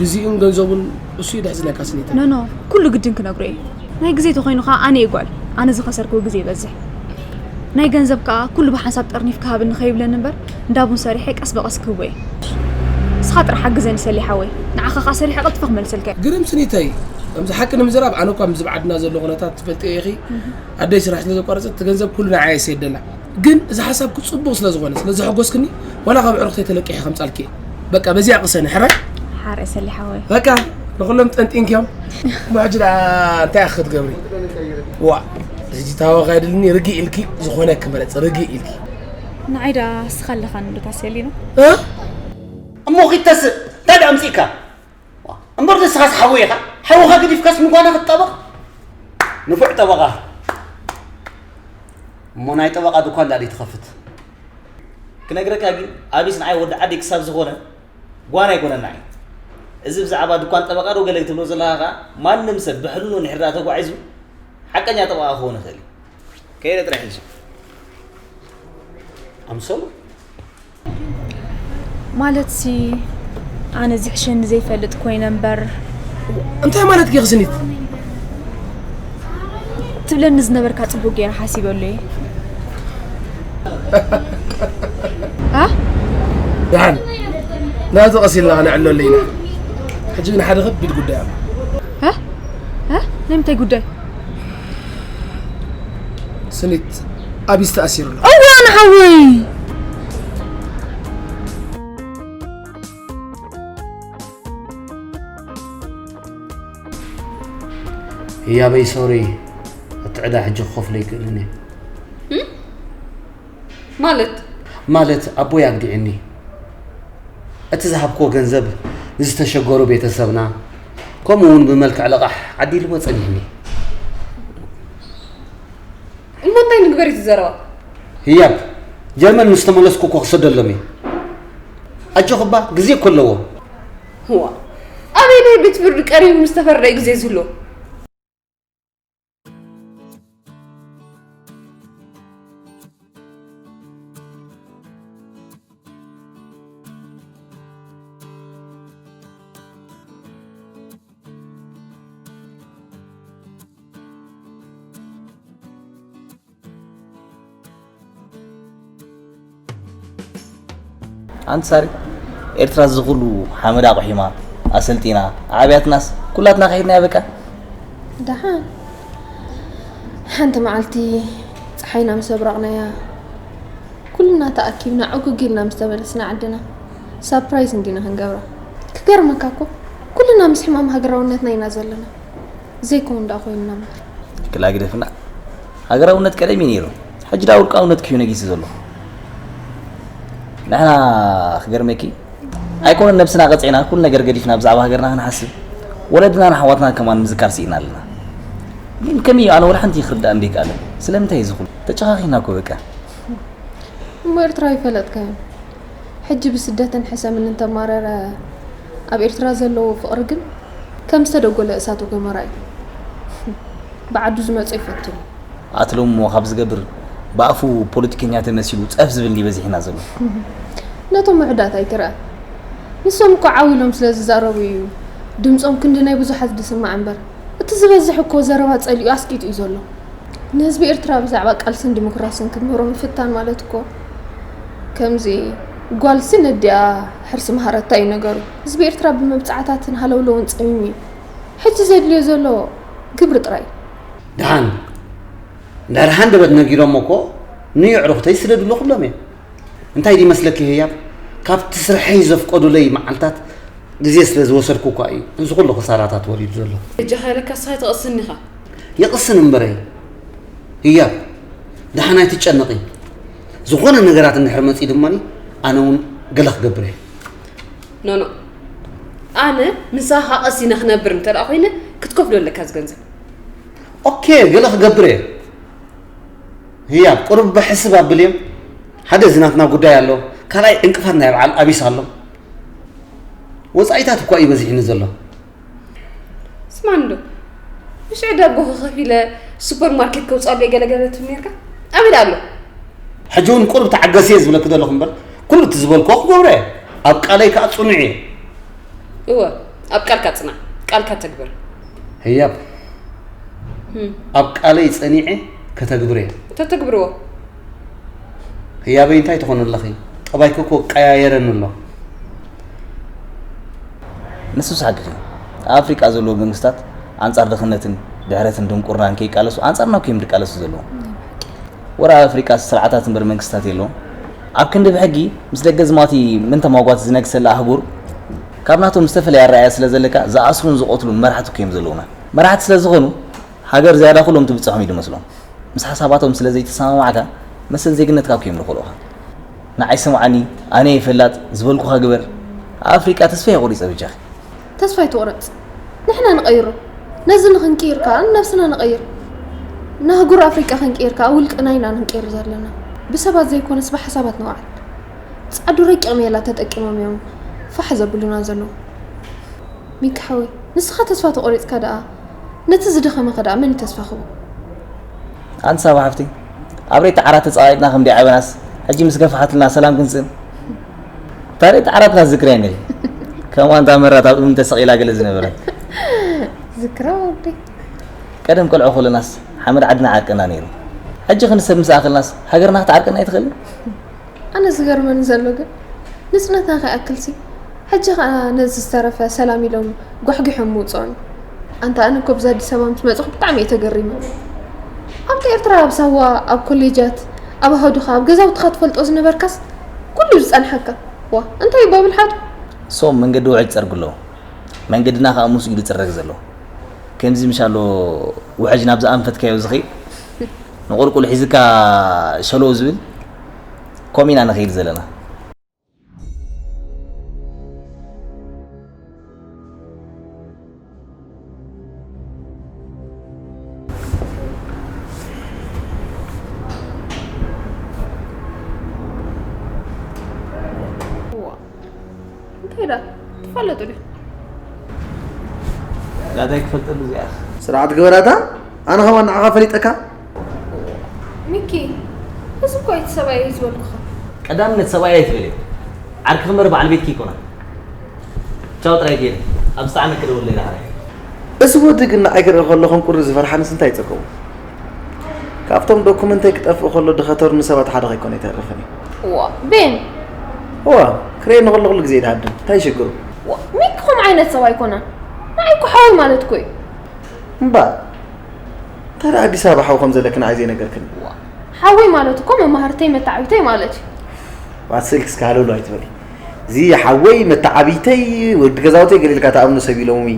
ግዚኡን ገንዘቡን እሱ እዩ ደሕዝነካ ስኒተይ ኖኖ ኩሉ ግድን ክነግሮ እየ ናይ ግዜ ተኾይኑ ኸዓ ኣነ እየ ጓል ኣነ ዝኸሰርክዎ ግዜ ይበዝሕ ናይ ገንዘብ ከኣ ኩሉ ብሓንሳብ ጠርኒፍካ ሃብኒ ከይብለኒ እምበር እንዳ ቡን ሰሪሐ ቀስ ብቐስ ክህቦ እየ ንስኻ ጥራሕ ሓግዘኒ ሰሊ ሓወይ ንዓኻ ከኣ ሰሪሐ ቀልጢፈ ክመልሰልካ እየ ግርም ስኒተይ ከምዚ ሓቂ ንምዝራብ ኣነ እኳ ምዚ ብዓድና ዘሎ ኩነታት ትፈልጥዮ ኢኺ ኣደይ ስራሕ ስለ ዘቋረፀት እቲ ገንዘብ ኩሉ ንዓየ ሰደላ ግን እዚ ሓሳብኪ ፅቡቕ ስለ ዝኾነ ስለ ዘሐጎስክኒ ዋላ ካብ ኣዕሩኽተይ ተለቂሐ ከምፃልኪ እየ በቃ በዚኣ ቅሰኒ ሕራይ ሓራይ ሰሊ ሓወይ በቃ ንኹሎም ጠንጢንክዮም እሞ ሕጂ ደኣ እንታይ ኢኺ ክትገብሪ ዋእ ሕጂ ታወኽ ኣይደልኒ ርግእ ኢልኪ ዝኾነኪ ምረፂ ርግእ ኢልኪ ንዓይ ደኣ እስኻ ኣለኻኒ ዶ ታሰሊ ነው እ እሞ ኺድ ተስእ እንታይ ደኣ ኣምፂእካ እምበር ንስኻስ ሓወይ ኢኻ ሓውኻ ገዲፍካስ ንጓና ክትጣበቕ ንፉዕ ጠበቓ እሞ ናይ ጠበቓ ድኳን ዳኣ ደይትኸፍት ክነግረካ ግን ኣቢስ ንዓይ ወዲ ዓዲ ክሳብ ዝኾነ ጓና ኣይኮነና እዩ እዚ ብዛዕባ ድኳን ጠበቓ ዶ ገለ ትብሎ ዘለኻ ኸዓ ማንም ሰብ ብሕልኑ እንድሕር ደኣ ተጓዒዙ ሓቀኛ ጠበቓ ክኸውን ይኽእል እዩ ከይደ ጥራሕ ሕጂ ኣምሰሉ ማለትሲ ኣነ ዝሕሸኒ ዘይፈልጥ ኮይነ እምበር እንታይ ማለት ጌክ ስኒት ትብለኒ ዝነበርካ ፅቡቅ ገይረ ሓሲበሉ እየ ኣ ደሓን ናዚ ቀስ ኢልና ክነዕለሉ ኢና ሕጂ ግን ሓደ ከቢድ ጉዳይ ኣሎ እ? እ? ናይ ምንታይ ጉዳይ? ስኒት ኣቢስ ተኣሲሩ ኣሎ። እዋን ሓወይ! ህያበይ ሶሪ እቲ ዕዳ ሕጂ ክኸፍሎ ይክእልን እየ። ማለት ማለት ኣቦይ ኣግዲዑኒ እቲ ዝሃብክዎ ገንዘብ ንዝተሸገሩ ቤተሰብና ከምኡ እውን ብመልክዕ ለቓሕ ዓዲልዎ ጸኒሕኒ እሞ እንታይ ንግበር እዩ ዘረባ ህያብ ጀርመን ምስ ተመለስኩ እኮ ክሰደሎም እየ ኣጆኽባ ግዜ እኮ ኣለዎ ዋ ኣበይ ናይ ቤት ፍርዲ ቀሪቡ ምስ ተፈረደ እዩ ግዜ ዝህልዎ ኣንቲ ሳሪ ኤርትራ እዚ ኩሉ ሓመዳ ኣቑሒማ ኣሰልጢና ኣዕብያትናስ ኩላትና ከሒድናያ በቃ። ደሓን ሓንቲ መዓልቲ ፀሓይና ምስ ኣብራቕናያ ኩልና ተኣኪብና ዕጉግ ኢልና ምስ ተመለስና ዓድና ሳፕራይዝ እንዲና ክንገብራ። ክገርመካ እኮ ኩልና ምስ ሕማም ሃገራውነትና ኢና ዘለና። ዘይከውን ደኣ ኮይንና እምበር። ክላ ግደፍና። ሃገራውነት ቀደም እዩ ነይሩ። ሕጂ ደኣ ውልቃውነት ክዩ ነጊሱ ዘሎ። ንሕና ክገርመኪ ኣይኮነን ነብስና ቀጺዕና ኩሉ ነገር ገዲፍና ብዛዕባ ሃገርና ክንሓስብ ወለድናን ኣሕዋትና ከማን ምዝካር ስኢና ኣለና። ግን ከመይ እዩ ኣነ ወላ ሓንቲ ክርዳእ እንዴ ይከኣለ? ስለምንታይ እዩ ዝኹሉ? ተጨኻኺና እኮ በቃ። እሞ ኤርትራ ይፈለጥካዮ። ሕጂ ብስደትን ሕሰምን እንተማረረ ኣብ ኤርትራ ዘለዎ ፍቕሪ ግን ከም ዝተደጎለ እሳተ ጎመራ እዩ። ብዓዱ ዝመጾ ይፈትኑ። ኣትሎም እሞ ካብ ዝገብር ብኣፉ ፖለቲከኛ ተመሲሉ ጸፍ ዝብል እንዲ በዚሕና ዘሎ። ነቶም ውሑዳት ኣይትርኣ። ንሶም እኮ ዓው ኢሎም ስለ ዝዛረቡ እዩ ድምጾም ክንዲ ናይ ብዙሓት ዝስማዕ እምበር፣ እቲ ዝበዝሕ እኮ ዘረባ ጸሊኡ ኣስቂጡ እዩ ዘሎ። ንህዝቢ ኤርትራ ብዛዕባ ቃልስን ዲሞክራስን ክትምህሮ ምፍታን ማለት እኮ ከምዚ ጓልሲ ነዲኣ ሕርሲ መሃረታ እዩ ነገሩ። ህዝቢ ኤርትራ ብመብጻዕታትን ሃለውለውን ጸሚሙ እዩ። ሕጂ ዘድልዮ ዘሎ ግብሪ ጥራይ። ደሓን እንድሕር ሃንደበት ነጊሮሞ እኮ ንየዕሩኽተይ ስደዱሎ ክብሎም እየ። እንታይ ድዩ መስለኪ ህያብ? ካብቲ ስርሐይ ዘፍቀዱለይ መዓልታት ግዜ ስለ ዝወሰድኩ እኳ እዩ እዚ ኩሉ ክሳራታት ወሪዱ ዘሎ። እጃኻ ኢለካ ንስኻ ኣይትቕስን ኢኻ። ይቕስን እምበረይ ህያብ፣ ደሓን ኣይትጨነቒ። ዝኾነ ነገራት እንድሕር መፂኡ ድማ ኣነ እውን ገለ ክገብር እየ። ኖኖ፣ ኣነ ምሳኻ ቀሲነ ክነብር እንተ ደኣ ኮይነ ክትከፍሎ ኣለካ እዚ ገንዘብ። ኦኬ፣ ገለ ክገብር እየ። ህያብ፣ ቁሩብ ብሕስብ ኣብልዮም። ሓደ እዚ ናትና ጉዳይ ኣሎ፣ ካልኣይ ዕንቅፋት ናይ በዓል ኣቢስ ኣሎ። ወጻኢታት እኳ እዩ በዚሕኒ ዘሎ። ስማ እንዶ፣ ምሽ ዕዳጎኺ ከፊለ ሱፐር ማርኬት ከውጻሉ እየ ገለ ገለ ትብል ነርካ? ኣበይ ደኣ ኣሎ? ሕጂ እውን ቁሩብ ተዓገሲ እየ ዝብለኪ ዘለኹ እምበር፣ ኩሉ እቲ ዝበልክዎ ክገብሮ እየ። ኣብ ቃለይ ከኣ ጽኑዕ እየ። እወ፣ ኣብ ቃልካ ጽናዕ፣ ቃልካ ተግብር። ህያብ፣ እም። ኣብ ቃለይ ጸኒዐ ከተግብር እየ። ተተግብርዎ። ህያበይ እንታይ ትኾኒ ኣለኺ? ጠባይኪ እኮ ቀያየረኒ ኣሎ። ንሱ ሓቅኺ። ኣብ ኣፍሪቃ ዘለዉ መንግስታት ኣንጻር ድኽነትን ድሕረትን ድንቁርናን ከይቃለሱ ኣንጻርና እኮ እዮም ዝቃለሱ ዘለዉ። ወረ ኣብ ኣፍሪቃ ስርዓታት እምበር መንግስታት የለውን። ኣብ ክንዲ ብሕጊ ምስ ደገ ዝማቲ ምን ተማጓት ዝነግሰላ ኣህጉር ካብ ናቶም ዝተፈላለየ ኣረኣእያ ስለ ዘለካ ዝኣስሩን ዝቐትሉን መራሕቲ እኮ እዮም ዘለዉና። መራሕቲ ስለ ዝኾኑ ሃገር ዝያዳ ኩሎም ትብጽሖም እዩ ዝመስሎም። ምስ ሓሳባቶም ስለ ዘይተሰማማዕካ መሰል ዜግነትካ እኮ እዮም ዝኸልኡኻ። ንዓይ ስምዓኒ፣ ኣነ እየ ፈላጥ፣ ዝበልኩኻ ግበር። ኣብ ኣፍሪቃ ተስፋ እየ ቆሪጸ በጃኺ። ተስፋ ኣይትቑረጽ። ንሕና ንቐይሮ። ነዚ ንኽንቅይር ከኣ ንነብስና ንቐይር። ንኣህጉር ኣፍሪቃ ክንቅይር ከኣ ውልቅና ኢና ንንቅይር ዘለና። ብሰባት ዘይኮነስ ብሓሳባት ንውዓል። ጻዕዱ ረቂቕ ሜላ ተጠቂሞም እዮም ፋሕ ዘብሉና ዘለዉ። ሚኪ ሓወይ፣ ንስኻ ተስፋ ተቖሪጽካ ደኣ ነቲ ዝደኸመ ከ ደኣ መን እዩ ተስፋ ክህቦ? ኣንቲ ሳባ ሓፍተይ፣ ኣብ ሬት ዓራት ተጻቒጥና ከም ደይዓበናስ፣ ሕጂ ምስ ገፍሓትልና ሰላም ክንስእን? እታ ሬት ዓራትና ዝክርያ እንዲኺ? ከም ኣንታ መራት ኣብ እምኒ ተሰቒላ ገለ ዝነበረት። ዝክራ ወደይ። ቀደም ቆልዑ ከለናስ ሓመድ ዓድና ዓርቀና ነይሩ። ሕጂ ክንሰብ ምስ ኣኸልናስ ሃገርና ክትዓርቀና ኣይትኽእልን? ኣነ ዝገርመኒ ዘሎ ግን ንጽነትና ከይኣክልሲ፣ ሕጂ ኸኣ ነዚ ዝተረፈ ሰላም ኢሎም ጓሕጒሖም ምውጽኦም እዩ። ኣንታ ኣነ እኮ ብዛ ኣዲስ ኣበባ ምስ መጻኹ ብጣዕሚ እየ ተገሪመ። ኣብቲ ኤርትራ ኣብ ሳዋ፣ ኣብ ኮሌጃት፣ ኣብ ኣሃዱኻ፣ ኣብ ገዛውትኻ ትፈልጦ ዝነበርካስ ኩሉ ዝጸንሓካ። ዋ፣ እንታይ እዩ ባብል ሓቱ? ንሶም መንገዲ ውሕጅ ይጸርጉ ኣለዉ። መንገድና ከኣ ምስኡ እዩ ዝጽረግ ዘሎ። ከምዚ ምሻሎ ውሕጅ ናብዚ ኣንፈትካዮ ዝኸይድ፣ ንቑልቁል ሒዝካ ሸለው ዝብል፣ ከምኡ ኢና ንኸይድ ዘለና። እዋ፣ እንታይ ደኣ? ትፋለጡ ዲኹም? ናታይ ክፈልጠሉ እዚኣ? ስርዓት ግበራታ፣ ኣነ ኸማን ንዓኻ ፈሊጠካ? ሚኪ፣ እዚ እኮ እዩ እቲ ሰብኣይ ዝበልኩኻ። ቀዳምነት ሰብኣይ ኣይትበልዮ። ዓርኪ እምበር በዓል ቤትኪ ኣይኮነን። ቻው ጥራይ ገይረ። ኣብ ዝጠዓመኪ ደውለይ ዳሕራይ። እዚ ወዲ ግን ንዓይ ክርኢ ከሎ ከም ቁሪ ዝፈርሓንስ እንታይ ይጸገሙ? ካብቶም ዶኩመንተይ ክጠፍእ ከሎ ድኸተሩኒ ሰባት ሓደ ከይኮነ ኣይተርፍን እዩ። እዋ፣ ቤን። እዋ፣ ክርእየኒ ከሎ ኩሉ ግዜ ይድሃድም። እንታይ ይሽግሩ? እዋ፣ ሚኪ ከምኡ ዓይነት ሰብ ኣይኮነን። ንዓይ እኮ ሓወይ ማለት እኮ እዩ። እምባ፣ እንታይ ደኣ ኣዲስ ኣበባ ሓው ከም ዘለኪ ንዓይ ዘይነገርክኒ? ሓወይ ማለት እኮ መማህርተይ መተዓቢተይ ማለት እዩ። እባክሽ ስልኪ እስከ ሃለውለው ኣይትበሊ። እዚ ሓወይ መተዓቢተይ ወዲ ገዛውተይ ገለ ኢልካ ትኣምኖ ሰብ ኢሎምኒ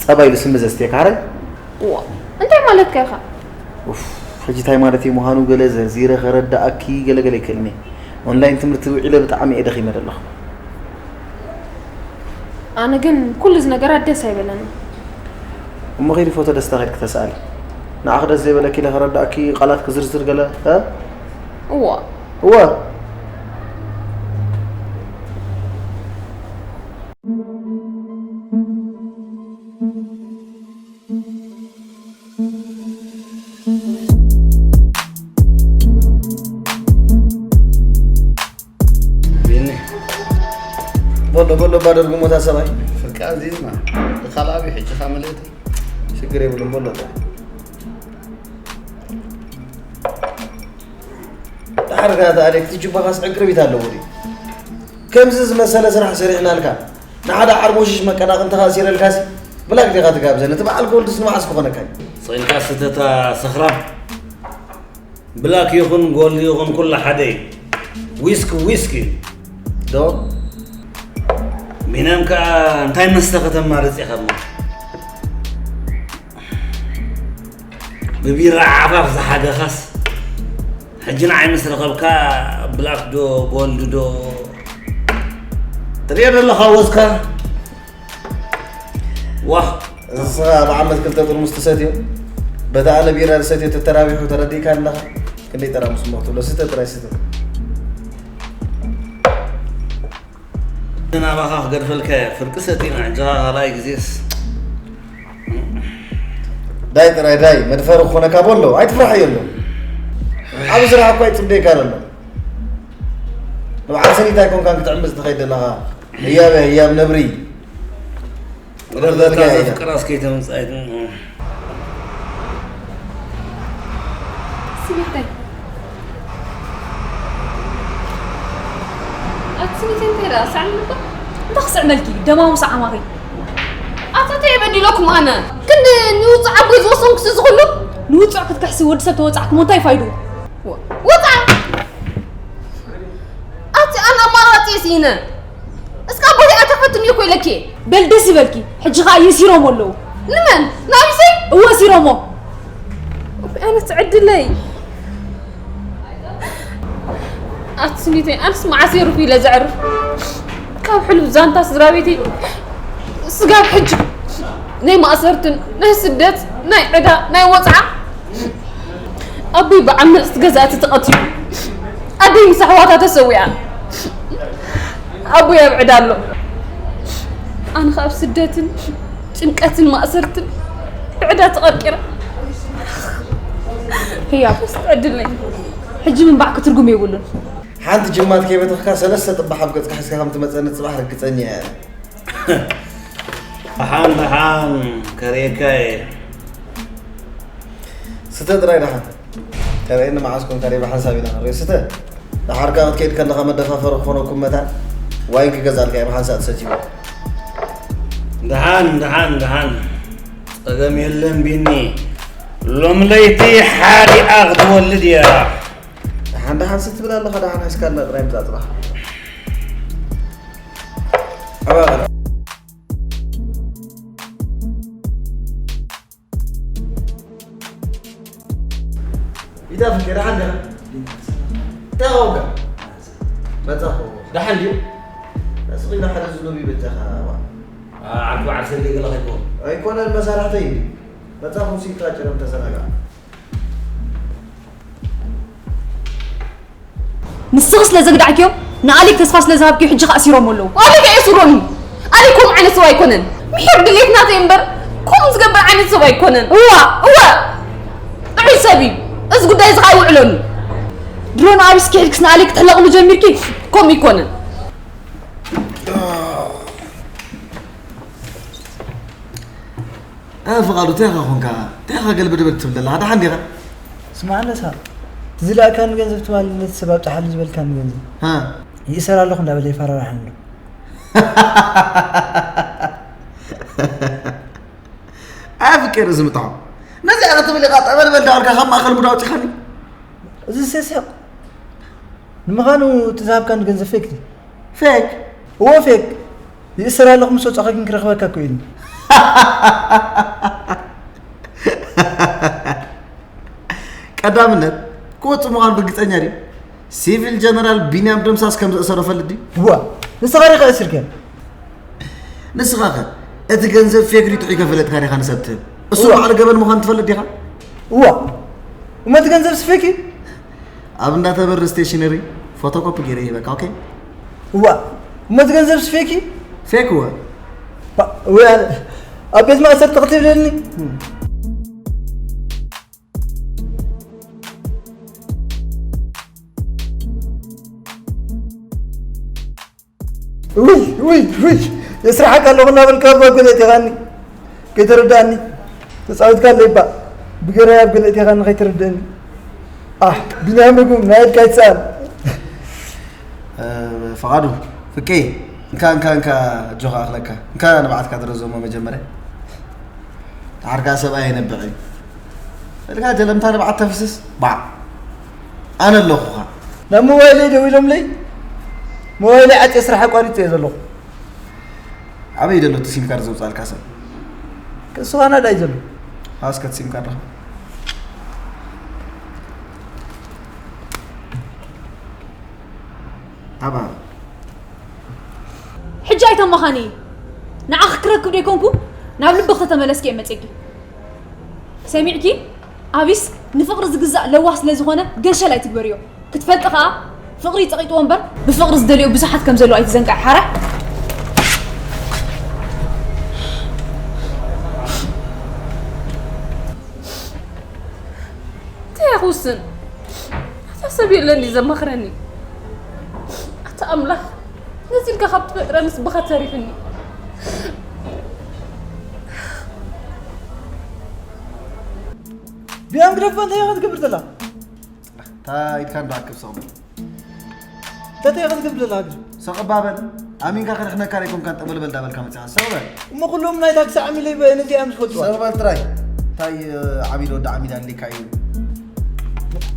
ጸባ ኢሉ ስሚ ዘስትየካ ሓራይ? እዋ፣ እንታይ ማለትካ ኢኻ? ኡፍ፣ ሕጂ እንታይ ማለት እዩ ምዃኑ ገለ ዘርዚረ ከረድኣኪ ገለ ገለ ኣይክእልን እየ። ኦንላይን ትምህርቲ ውዒለ ብጣዕሚ እየ ደኺመ ዘለኹ። ኣነ ግን ኩሉ እዚ ነገራት ደስ ኣይበለኒ። እሞ ኺዲ ፎቶ ደስታ ኺድኪ ተስኣሊ። ንዓኺ ደስ ዘይበለኪ ኢለ ከረድኣኪ ቃላት ክዝርዝር ገለ፣ እ? እዋ። እዋ። ቢኒ፣ በሎ፣ በሎ፣ ባደርጉ ሞታ ሰብኣይ። ፍቃ ዚዝና፣ ካልኣዊ ሕጂ ኻ መለየት። ሽግር የብሉን፣ በሎ፣ ጥራይ። ድሓር ከኣ ተኣልየ፣ እቲ ጁባኻስ ዕግርቢት ኣለዎ ድዩ? ከምዚ ዝመሰለ ስራሕ ሰሪሕናልካ፣ ንሓደ ዓርሞሽሽ መቀናቕንትኻ ኣሲረልካሲ፣ ብላክ ዲኻ ትጋብዘኒ? እቲ በዓል ከወልድስ ንመዓስ ክኾነካ እዩ? ስቕ ኢልካ ስተታ ሰኽራም። ብላክ ይኹን ጎልድ ይኹን ኩሉ ሓደ እዩ። ዊስኪ ዊስኪ እዩ። ዶ? ቢንያም ከኣ እንታይ መስተ ከተማርጽ ኢኻ እሞ? ብቢራ ዓፋፍ ዝሓገኻስ፣ ሕጂ ንዓይ ምስ ረኸብካ ብላክ ዶ ጎልድ ዶ ትሪኦ ዘለኻ ወዝካ? ዋህ! ንስኻ ብዓመት ክልተ ጥርሙስ ትሰትዮ? በታ ኣነ ቢራ ዝሰትዮ ተተራቢሑ ተረዲእካ ኣለኻ? ክንደይ ጠራሙስ እሞ ክትብሎ? ስተ ጥራይ ስተ። ናባኻ ክገድፈልካ እየ። ፍርቂ ሰቲና፣ ሕጂ ኸኣ ካልኣይ ግዜስ። ዳይ ጥራይ ዳይ፣ መድፈሪ ክኾነካ በሎ፣ ኣይትፍራሕዮ ኣሎ። ኣብ ስራሕ እኳ ይጽበየካ ዘሎ። ንበዓል ሰኒት ኣይኮንካን ክትዕምጽ ትኸይድ ዘለኻ። ህያብ እያ፣ ህያብ ነብሪ። ጥበብ ዘካ እያ። ፍቅራስ ከይተምጽእ ኣይትን-፣ ስኒተይ። ኣቲ ስኒተይ እንታይ ደኣ? ሳዕምኒ እኮ። እንታይ ክስዕመልኪ? ደማሙ ሰዓማኺ። ኣታ እንታይ በዲለኩም ኣነ? ክንዲ ንውጹዕ ኣቦይ ዝወሰንኩስ እዚ ኩሉ? ንውጹዕ ክትክሕሲ ወዲ ሰብ ተወጻዕኩሞ እንታይ ፋይድኡ? ወ-፣ ወጻዕ! ኣቲ ኣነ ኣማራጺ ስኢነ። እስካ ኣቦይ ኣተፈትኒ እኮ ኢለኪ። በል ደስ ይበልኪ። ሕጂ ኸኣ የሲሮሞ ኣለዉ። ንመን? ንኣቢሰይ? እወ፣ እሲሮሞ። ኣነስ ዕድለይ። ኣቲ ስኒተይ፣ ኣነስ መዓስ የሩፍ ኢለ ዘዕርፍ? ካብ ሕሉፍ ዛንታ ስድራ ቤተይ ስጋብ ሕጂ ናይ ማእሰርትን ናይ ስደት ናይ ዕዳ ናይ ወጽዓ ኣቦይ ብዓመጽቲ ገዛእቲ ተቐቲሉ። ኣደይ ምስ ኣሕዋታ ተሰዊኣ። ኣቦይ ኣብ ዕዳ ኣሎ። ኣነ ኸኣ ኣብ ስደትን ጭንቀትን ማእሰርትን ብዕዳ ተቐርቂረ። ህያብ፣ ዕድለይ። ሕጂ ምንባዕኪ ትርጉም የብሉን። ሓንቲ ጅማት ከይበተኽካ ሰለስተ ጥባሕ ኣብ ገጽካ ሒዝካ ከም ትመጸኒ ጽባሕ ርግጸኛ እየ። ደሓን ደሓን ከርእየካ እየ። ስተ ጥራይ ደሓን። ከርእየኒ መዓስ ኮንካ ደይ ብሓንሳብ ኢና ክንሪኦ። ስተ። ደሓር ከኣ ክትከይድ ከለኻ መደፋፈሪ ክኾነኩም መታን ዋይን ክገዝኣልካ እየ ብሓንሳእ ትሰትይዎ። ደሓን፣ ደሓን፣ ደሓን። ጸገም የለን ቢኒ። ሎም ለይቲ ሓዲኣ ክትወልድ እያ። ደሓን፣ ደሓን ስትብል ኣለኻ፣ ደሓን ሒዝካልና ጥራይ ምጻእ ጽባሕ። ኣባኻ። ቢታ ፍቅር ደሓን ዲኻ? እንታይ ኾንካ? መጻኹ። ደሓን ድዩ? ስቕ ኢላ ሓደ ዝኑብ ይበጃኻ። ዋ። ዓ-፣ ዓርኩ ዓርሰ እንደ ገለ ኸይኮን። ኣይኮነን መሳርሕተይ እንዲ። መጻኹ ሲካ ጭረም ተዘናጋ። ንስኺ ስለ ዘግዳዕክዮም፣ ንኣሌክ ተስፋ ስለ ዝሃብክዮ፣ ሕጂ ኸኣ ኣሲሮሞ ኣለዉ። ኣሌክ ኣየስሮን እዩ። ኣሌክ ከምኡ ዓይነት ሰብ ኣይኮነን። ምሒር ድሌት ናተይ እምበር፣ ከምኡ ዝገብር ዓይነት ሰብ ኣይኮነን። እዋ፣ እወ፣ ጥዑይ ሰብ እዩ። እዚ ጉዳይ እዚ ኸኣ ይውዕለሉ። ድሮ ንኣቢስኪ ሒድክስ ንኣሌክ ክትሕለቕሉ ጀሚርኪ፣ ከምኡ ይኮነን። እ፣ ፍቓዱ፣ እንታይ ኢኻ ኾንካ? እንታይ ኢኻ ገልበድበድ ትብል ዘለኻ? ደሓን ዲኻ? ስማዕ ኣለሳ፣ እቲ ዝለኣካኒ ገንዘብ ትማሊ ነቲ ሰብ ኣብጽሓሉ ዝበልካኒ ገንዘብ። ሃ። ይእሰር ኣለኹ እንዳበለ የፈራርሓኒ ኣሎ። ኣፍቅር እዚ ምጥሖ ነዚኣ ክትብል ኢኻ ጠበልበል ዳበልካ ካብ ማእኸል ሙዳ ኣውፂኻኒ። እዚ ሰስሕቕ ንምዃኑ እቲ ዝሃብካኒ ገንዘብ ፌክ ድዩ? ፌክ? እዎ ፌክ። ይእሰር ኣለኹ ምስ ወጻእካ ግን ክረኽበካ እኮ ኢሉኒ። ቀዳምነት ክወጽእ ምዃኑ ርግጸኛ ድዩ? ሲቪል ጀነራል ቢንያም ደምሳስ ከም ዘእሰሮ ፈልጥ ድዩ? እዋ ንስኻ ዲኻ ኣሲርካዮ? ንስኻ ከ እቲ ገንዘብ ፌክ ድዩ ጥዑይ ከፈለጥካ ዲኻ ንሰብ ትህብ? እሱ እዋ። በዓል ገበን ምዃኑ ትፈልጥ ዲኻ? እዋ እሞ እቲ ገንዘብ ስፌክ እዩ? ኣብ እንዳተበሪ ስቴሽነሪ ፎቶኮፒ ገይረ ይህበካ። ኦኬ። እዋ እሞ እቲ ገንዘብ ስፌክ እዩ? ፌክ እወ። ባ- እወ፣ ኣብ ቤት ማእሰርቲ ክትብለኒ? ውይ ውይ ውይ፣ የስራሓካ ኣለኹ እናበልካ እባ ገለ እቴኻኒ ከይተረዳእኒ ተፃዊትካ ኣለይ እባ ብገራይ ኣብ ገለ እቴኻኒ ከይተረድእኒ። ኣህ ቢንያም ርጉም ናይ ኢድካ ይትሰኣል። እ፣ ፈቓዱ ፍቄ እንካ እንካ እንካ፣ እጆኻ ኣኽለካ እንካ፣ ንብዓትካ ድረዞሞ መጀመርያ። ድሓር ከኣ ሰብኣይ የነብዕ እዩ። እልካ ጀለምታ ንብዓት ተፍስስ ባዕ። ኣነ ኣለኹኻ። ናብ ሞባይለይ ደዊሎምለይ። ሞባይለይ ዓጽየ ስራሕ ኣቋሪጸ እየ ዘለኹ። ኣበይ ደሎ እቲ ሲም ካርድ ዘውጻልካ ሰብ? ከስኻ ናዳ እዩ ዘሎ። ሃስከት ሲም ካርድ ኣባ። ሕጂ ኣይተመኻኒ። ንዓኺ ክረክብ ደይኮንኩ ናብ ልብኺ ተተመለስኪ እየ መጼኪ። ሰሚዕኪ? ኣቢስ ንፍቕሪ ዝግዛእ ለዋህ ስለ ዝኾነ ገሸል ኣይትግበርዮ። ክትፈልጢ ኸኣ ፍቕሪ ጸቒጥዎ እምበር ብፍቕሪ ዝደልዮ ብዙሓት ከም ዘለዉ ኣይትዘንግዒ። ሓራይ? እንታይ እየ ክውስን? ኣታ ሰብ የለን ድዩ ዘማኽረኒ? ኣታ ኣምላኽ፣ ነዚ ኢልካ ካብ ትፈጥረንስ ብኻ ተሪፍኒ። ቢያም ግደፎ፣ እንታይ ኢኻ ትገብር ዘላ? እታ ኢድካ እንዶ ኣክብ ሰቕ በል። እንታይ ኢኻ ትገብር ዘላ? ኣግር። ሰቕ እባ በል። ኣሚንካ ከድሕነካ ደይኮንካን ጠበልበል ዳበልካ መጺኻ። ሰቕ በል። እሞ ኩሎም ናይ ታክሲ ዓሚለይ በ-፣ ነዚኣ ምስ ፈልጥዋ። ሰቕ በል ጥራይ። እንታይ፣ እ፣ ዓሚል ወዲ ዓሚል ኣሊካ እዩ?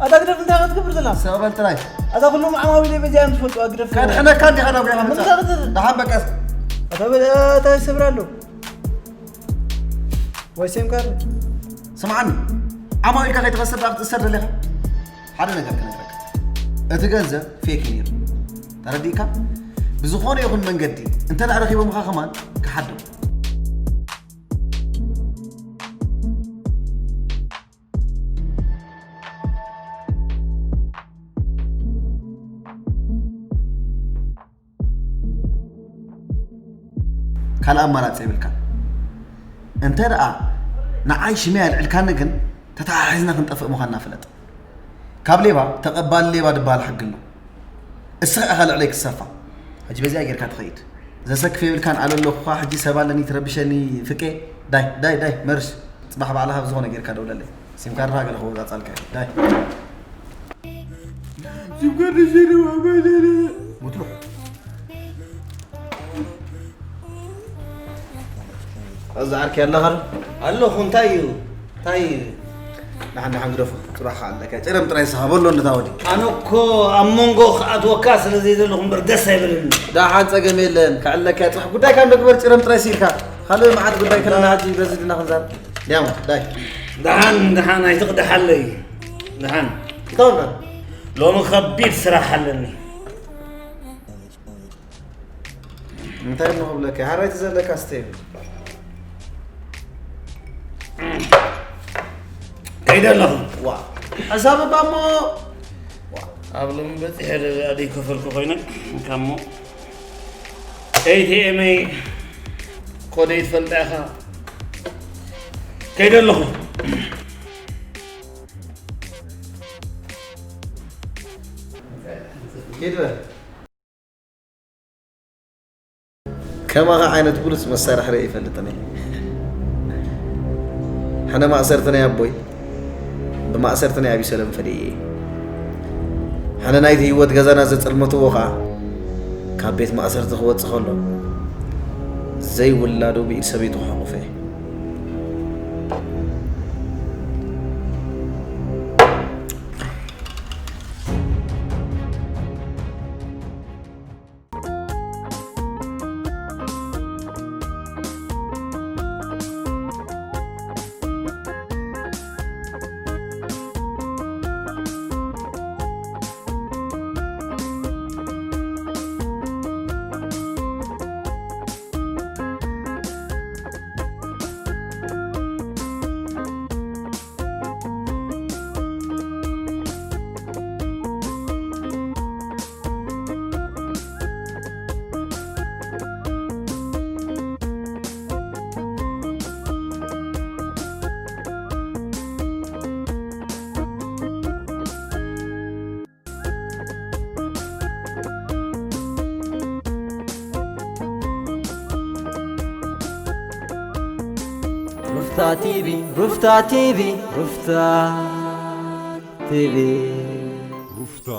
ኣታ ግደፍ፣ እንታይ ኢኻ ትገብር ዘላ? ሰቕ በል ጥራይ። ኣታ ኩሎም ዓማዊለይ በዚኣ ምስ ፈልጥዋ፣ ግደፍ። ከድሕነካ እንዲኻ ናብ ሪኻ መጻ። እንታይ ክትብል? ደሓን በቃ። ኣታ በል፣ ኣታ ይሰብር ኣሎ። ወይ ሴም ካርድ? ስምዓኒ፣ ዓማዊልካ ከይትኸስር ደኣ ክትእሰር ደሊኻ? ሓደ ነገር ክነግረካ። እቲ ገንዘብ ፌክ እዩ ነይሩ። ተረዲእካ? ብዝኾነ ይኹን መንገዲ እንተ ደኣ ረኺቦምኻ ከማን ክሓድም። ካልእ ኣማራጺ የብልካን። እንተ ደኣ ንዓይ ሽመይ ኣልዒልካኒ ግን ተተሓሒዝና ክንጠፍእ ምዃንና ፍለጥ። ካብ ሌባ ተቐባሊ ሌባ ዝበሃል ሕጊ ኣሎ። እስኻ ኢኻ ልዕለይ ክትሰፋ። ሕጂ በዚኣ ጌርካ ትኸይድ። ዘሰክፍ የብልካን፣ ኣነ ኣለኹኻ። ሕጂ ሰብ ኣለኒ ትረብሸኒ ፍቄ። ዳይ፣ ዳይ፣ ዳይ፣ መርሽ። ጽባሕ ባዕልኻ ብዝኾነ ጌርካ ደውለለይ። ሲም ካርድኻ ገለ ክወጻጻልካ እየ። ዳይ። ሲም ካርድ ሸይረ ዋባይ ለለ። ሙትሎ። ኣብዚ ዓርኪ ኣለኻ ዶ? ኣለኹ፣ እንታይ እዩ? እንታይ እዩ? ደሓን፣ ደሓን ግደፎ። ጽባሕ ከዓለካ። ጭረም ጥራይ ስኻ በሎ፣ እንታ ወዲ። ኣነ እኮ ኣብ መንጎ ክኣትወካ ስለ ዘይደለኹ እምበር ደስ ኣይበለኒ። ደሓን፣ ጸገም የለን። ከዕለካ ጽባሕ ጉዳይካ እንዶ ግበር፣ ጭረም ጥራይ ስኢልካ። ካልእ መዓት ጉዳይ ከለና ሕጂ በዚ ድና ክንዛረብ። ዲያሞ፣ ዳይ። ደሓን፣ ደሓን፣ ኣይትቕድሓለይ። ደሓን። እንታይ ወልካ? ሎሚ ከቢድ ስራሕ ኣለኒ። እንታይ እሞ ክብለካ፣ ሓራይቲ ዘለካ ስቴ። ከይደ ኣለኹ። ዋ፣ ሕሳብ እባ እሞ። ዋ፣ ኣብ ሎሚ በጺሐ ደ-፣ ደይከፈልኩ ኮይነ፣ እንካ እሞ። ኤይ ቲ ኤመይ ኮደይ ትፈልጣ ኢኻ። ከይደ ኣለኹ። ኪድ በል። ከማኻ ዓይነት ብሉጽ መሳርሒ ርእየ ኣይፈልጥን እየ። ሕነ ማእሰርቲ ናይ ኣቦይ፣ ብማእሰርቲ ናይ ኣቢሰሎም ፈሊየ እየ። ሕነ ናይቲ ህይወት ገዛና ዘጸልመትዎ ኸኣ፣ ካብ ቤት ማእሰርቲ ክወጽእ ከሎ፣ ዘይውላዶ ብኢድ ሰበይቱ ክሓቑፈ እየ። ሩፍታ ቲቪ፣ ሩፍታ ቲቪ፣ ሩፍታ ቲቪ። ሩፍታ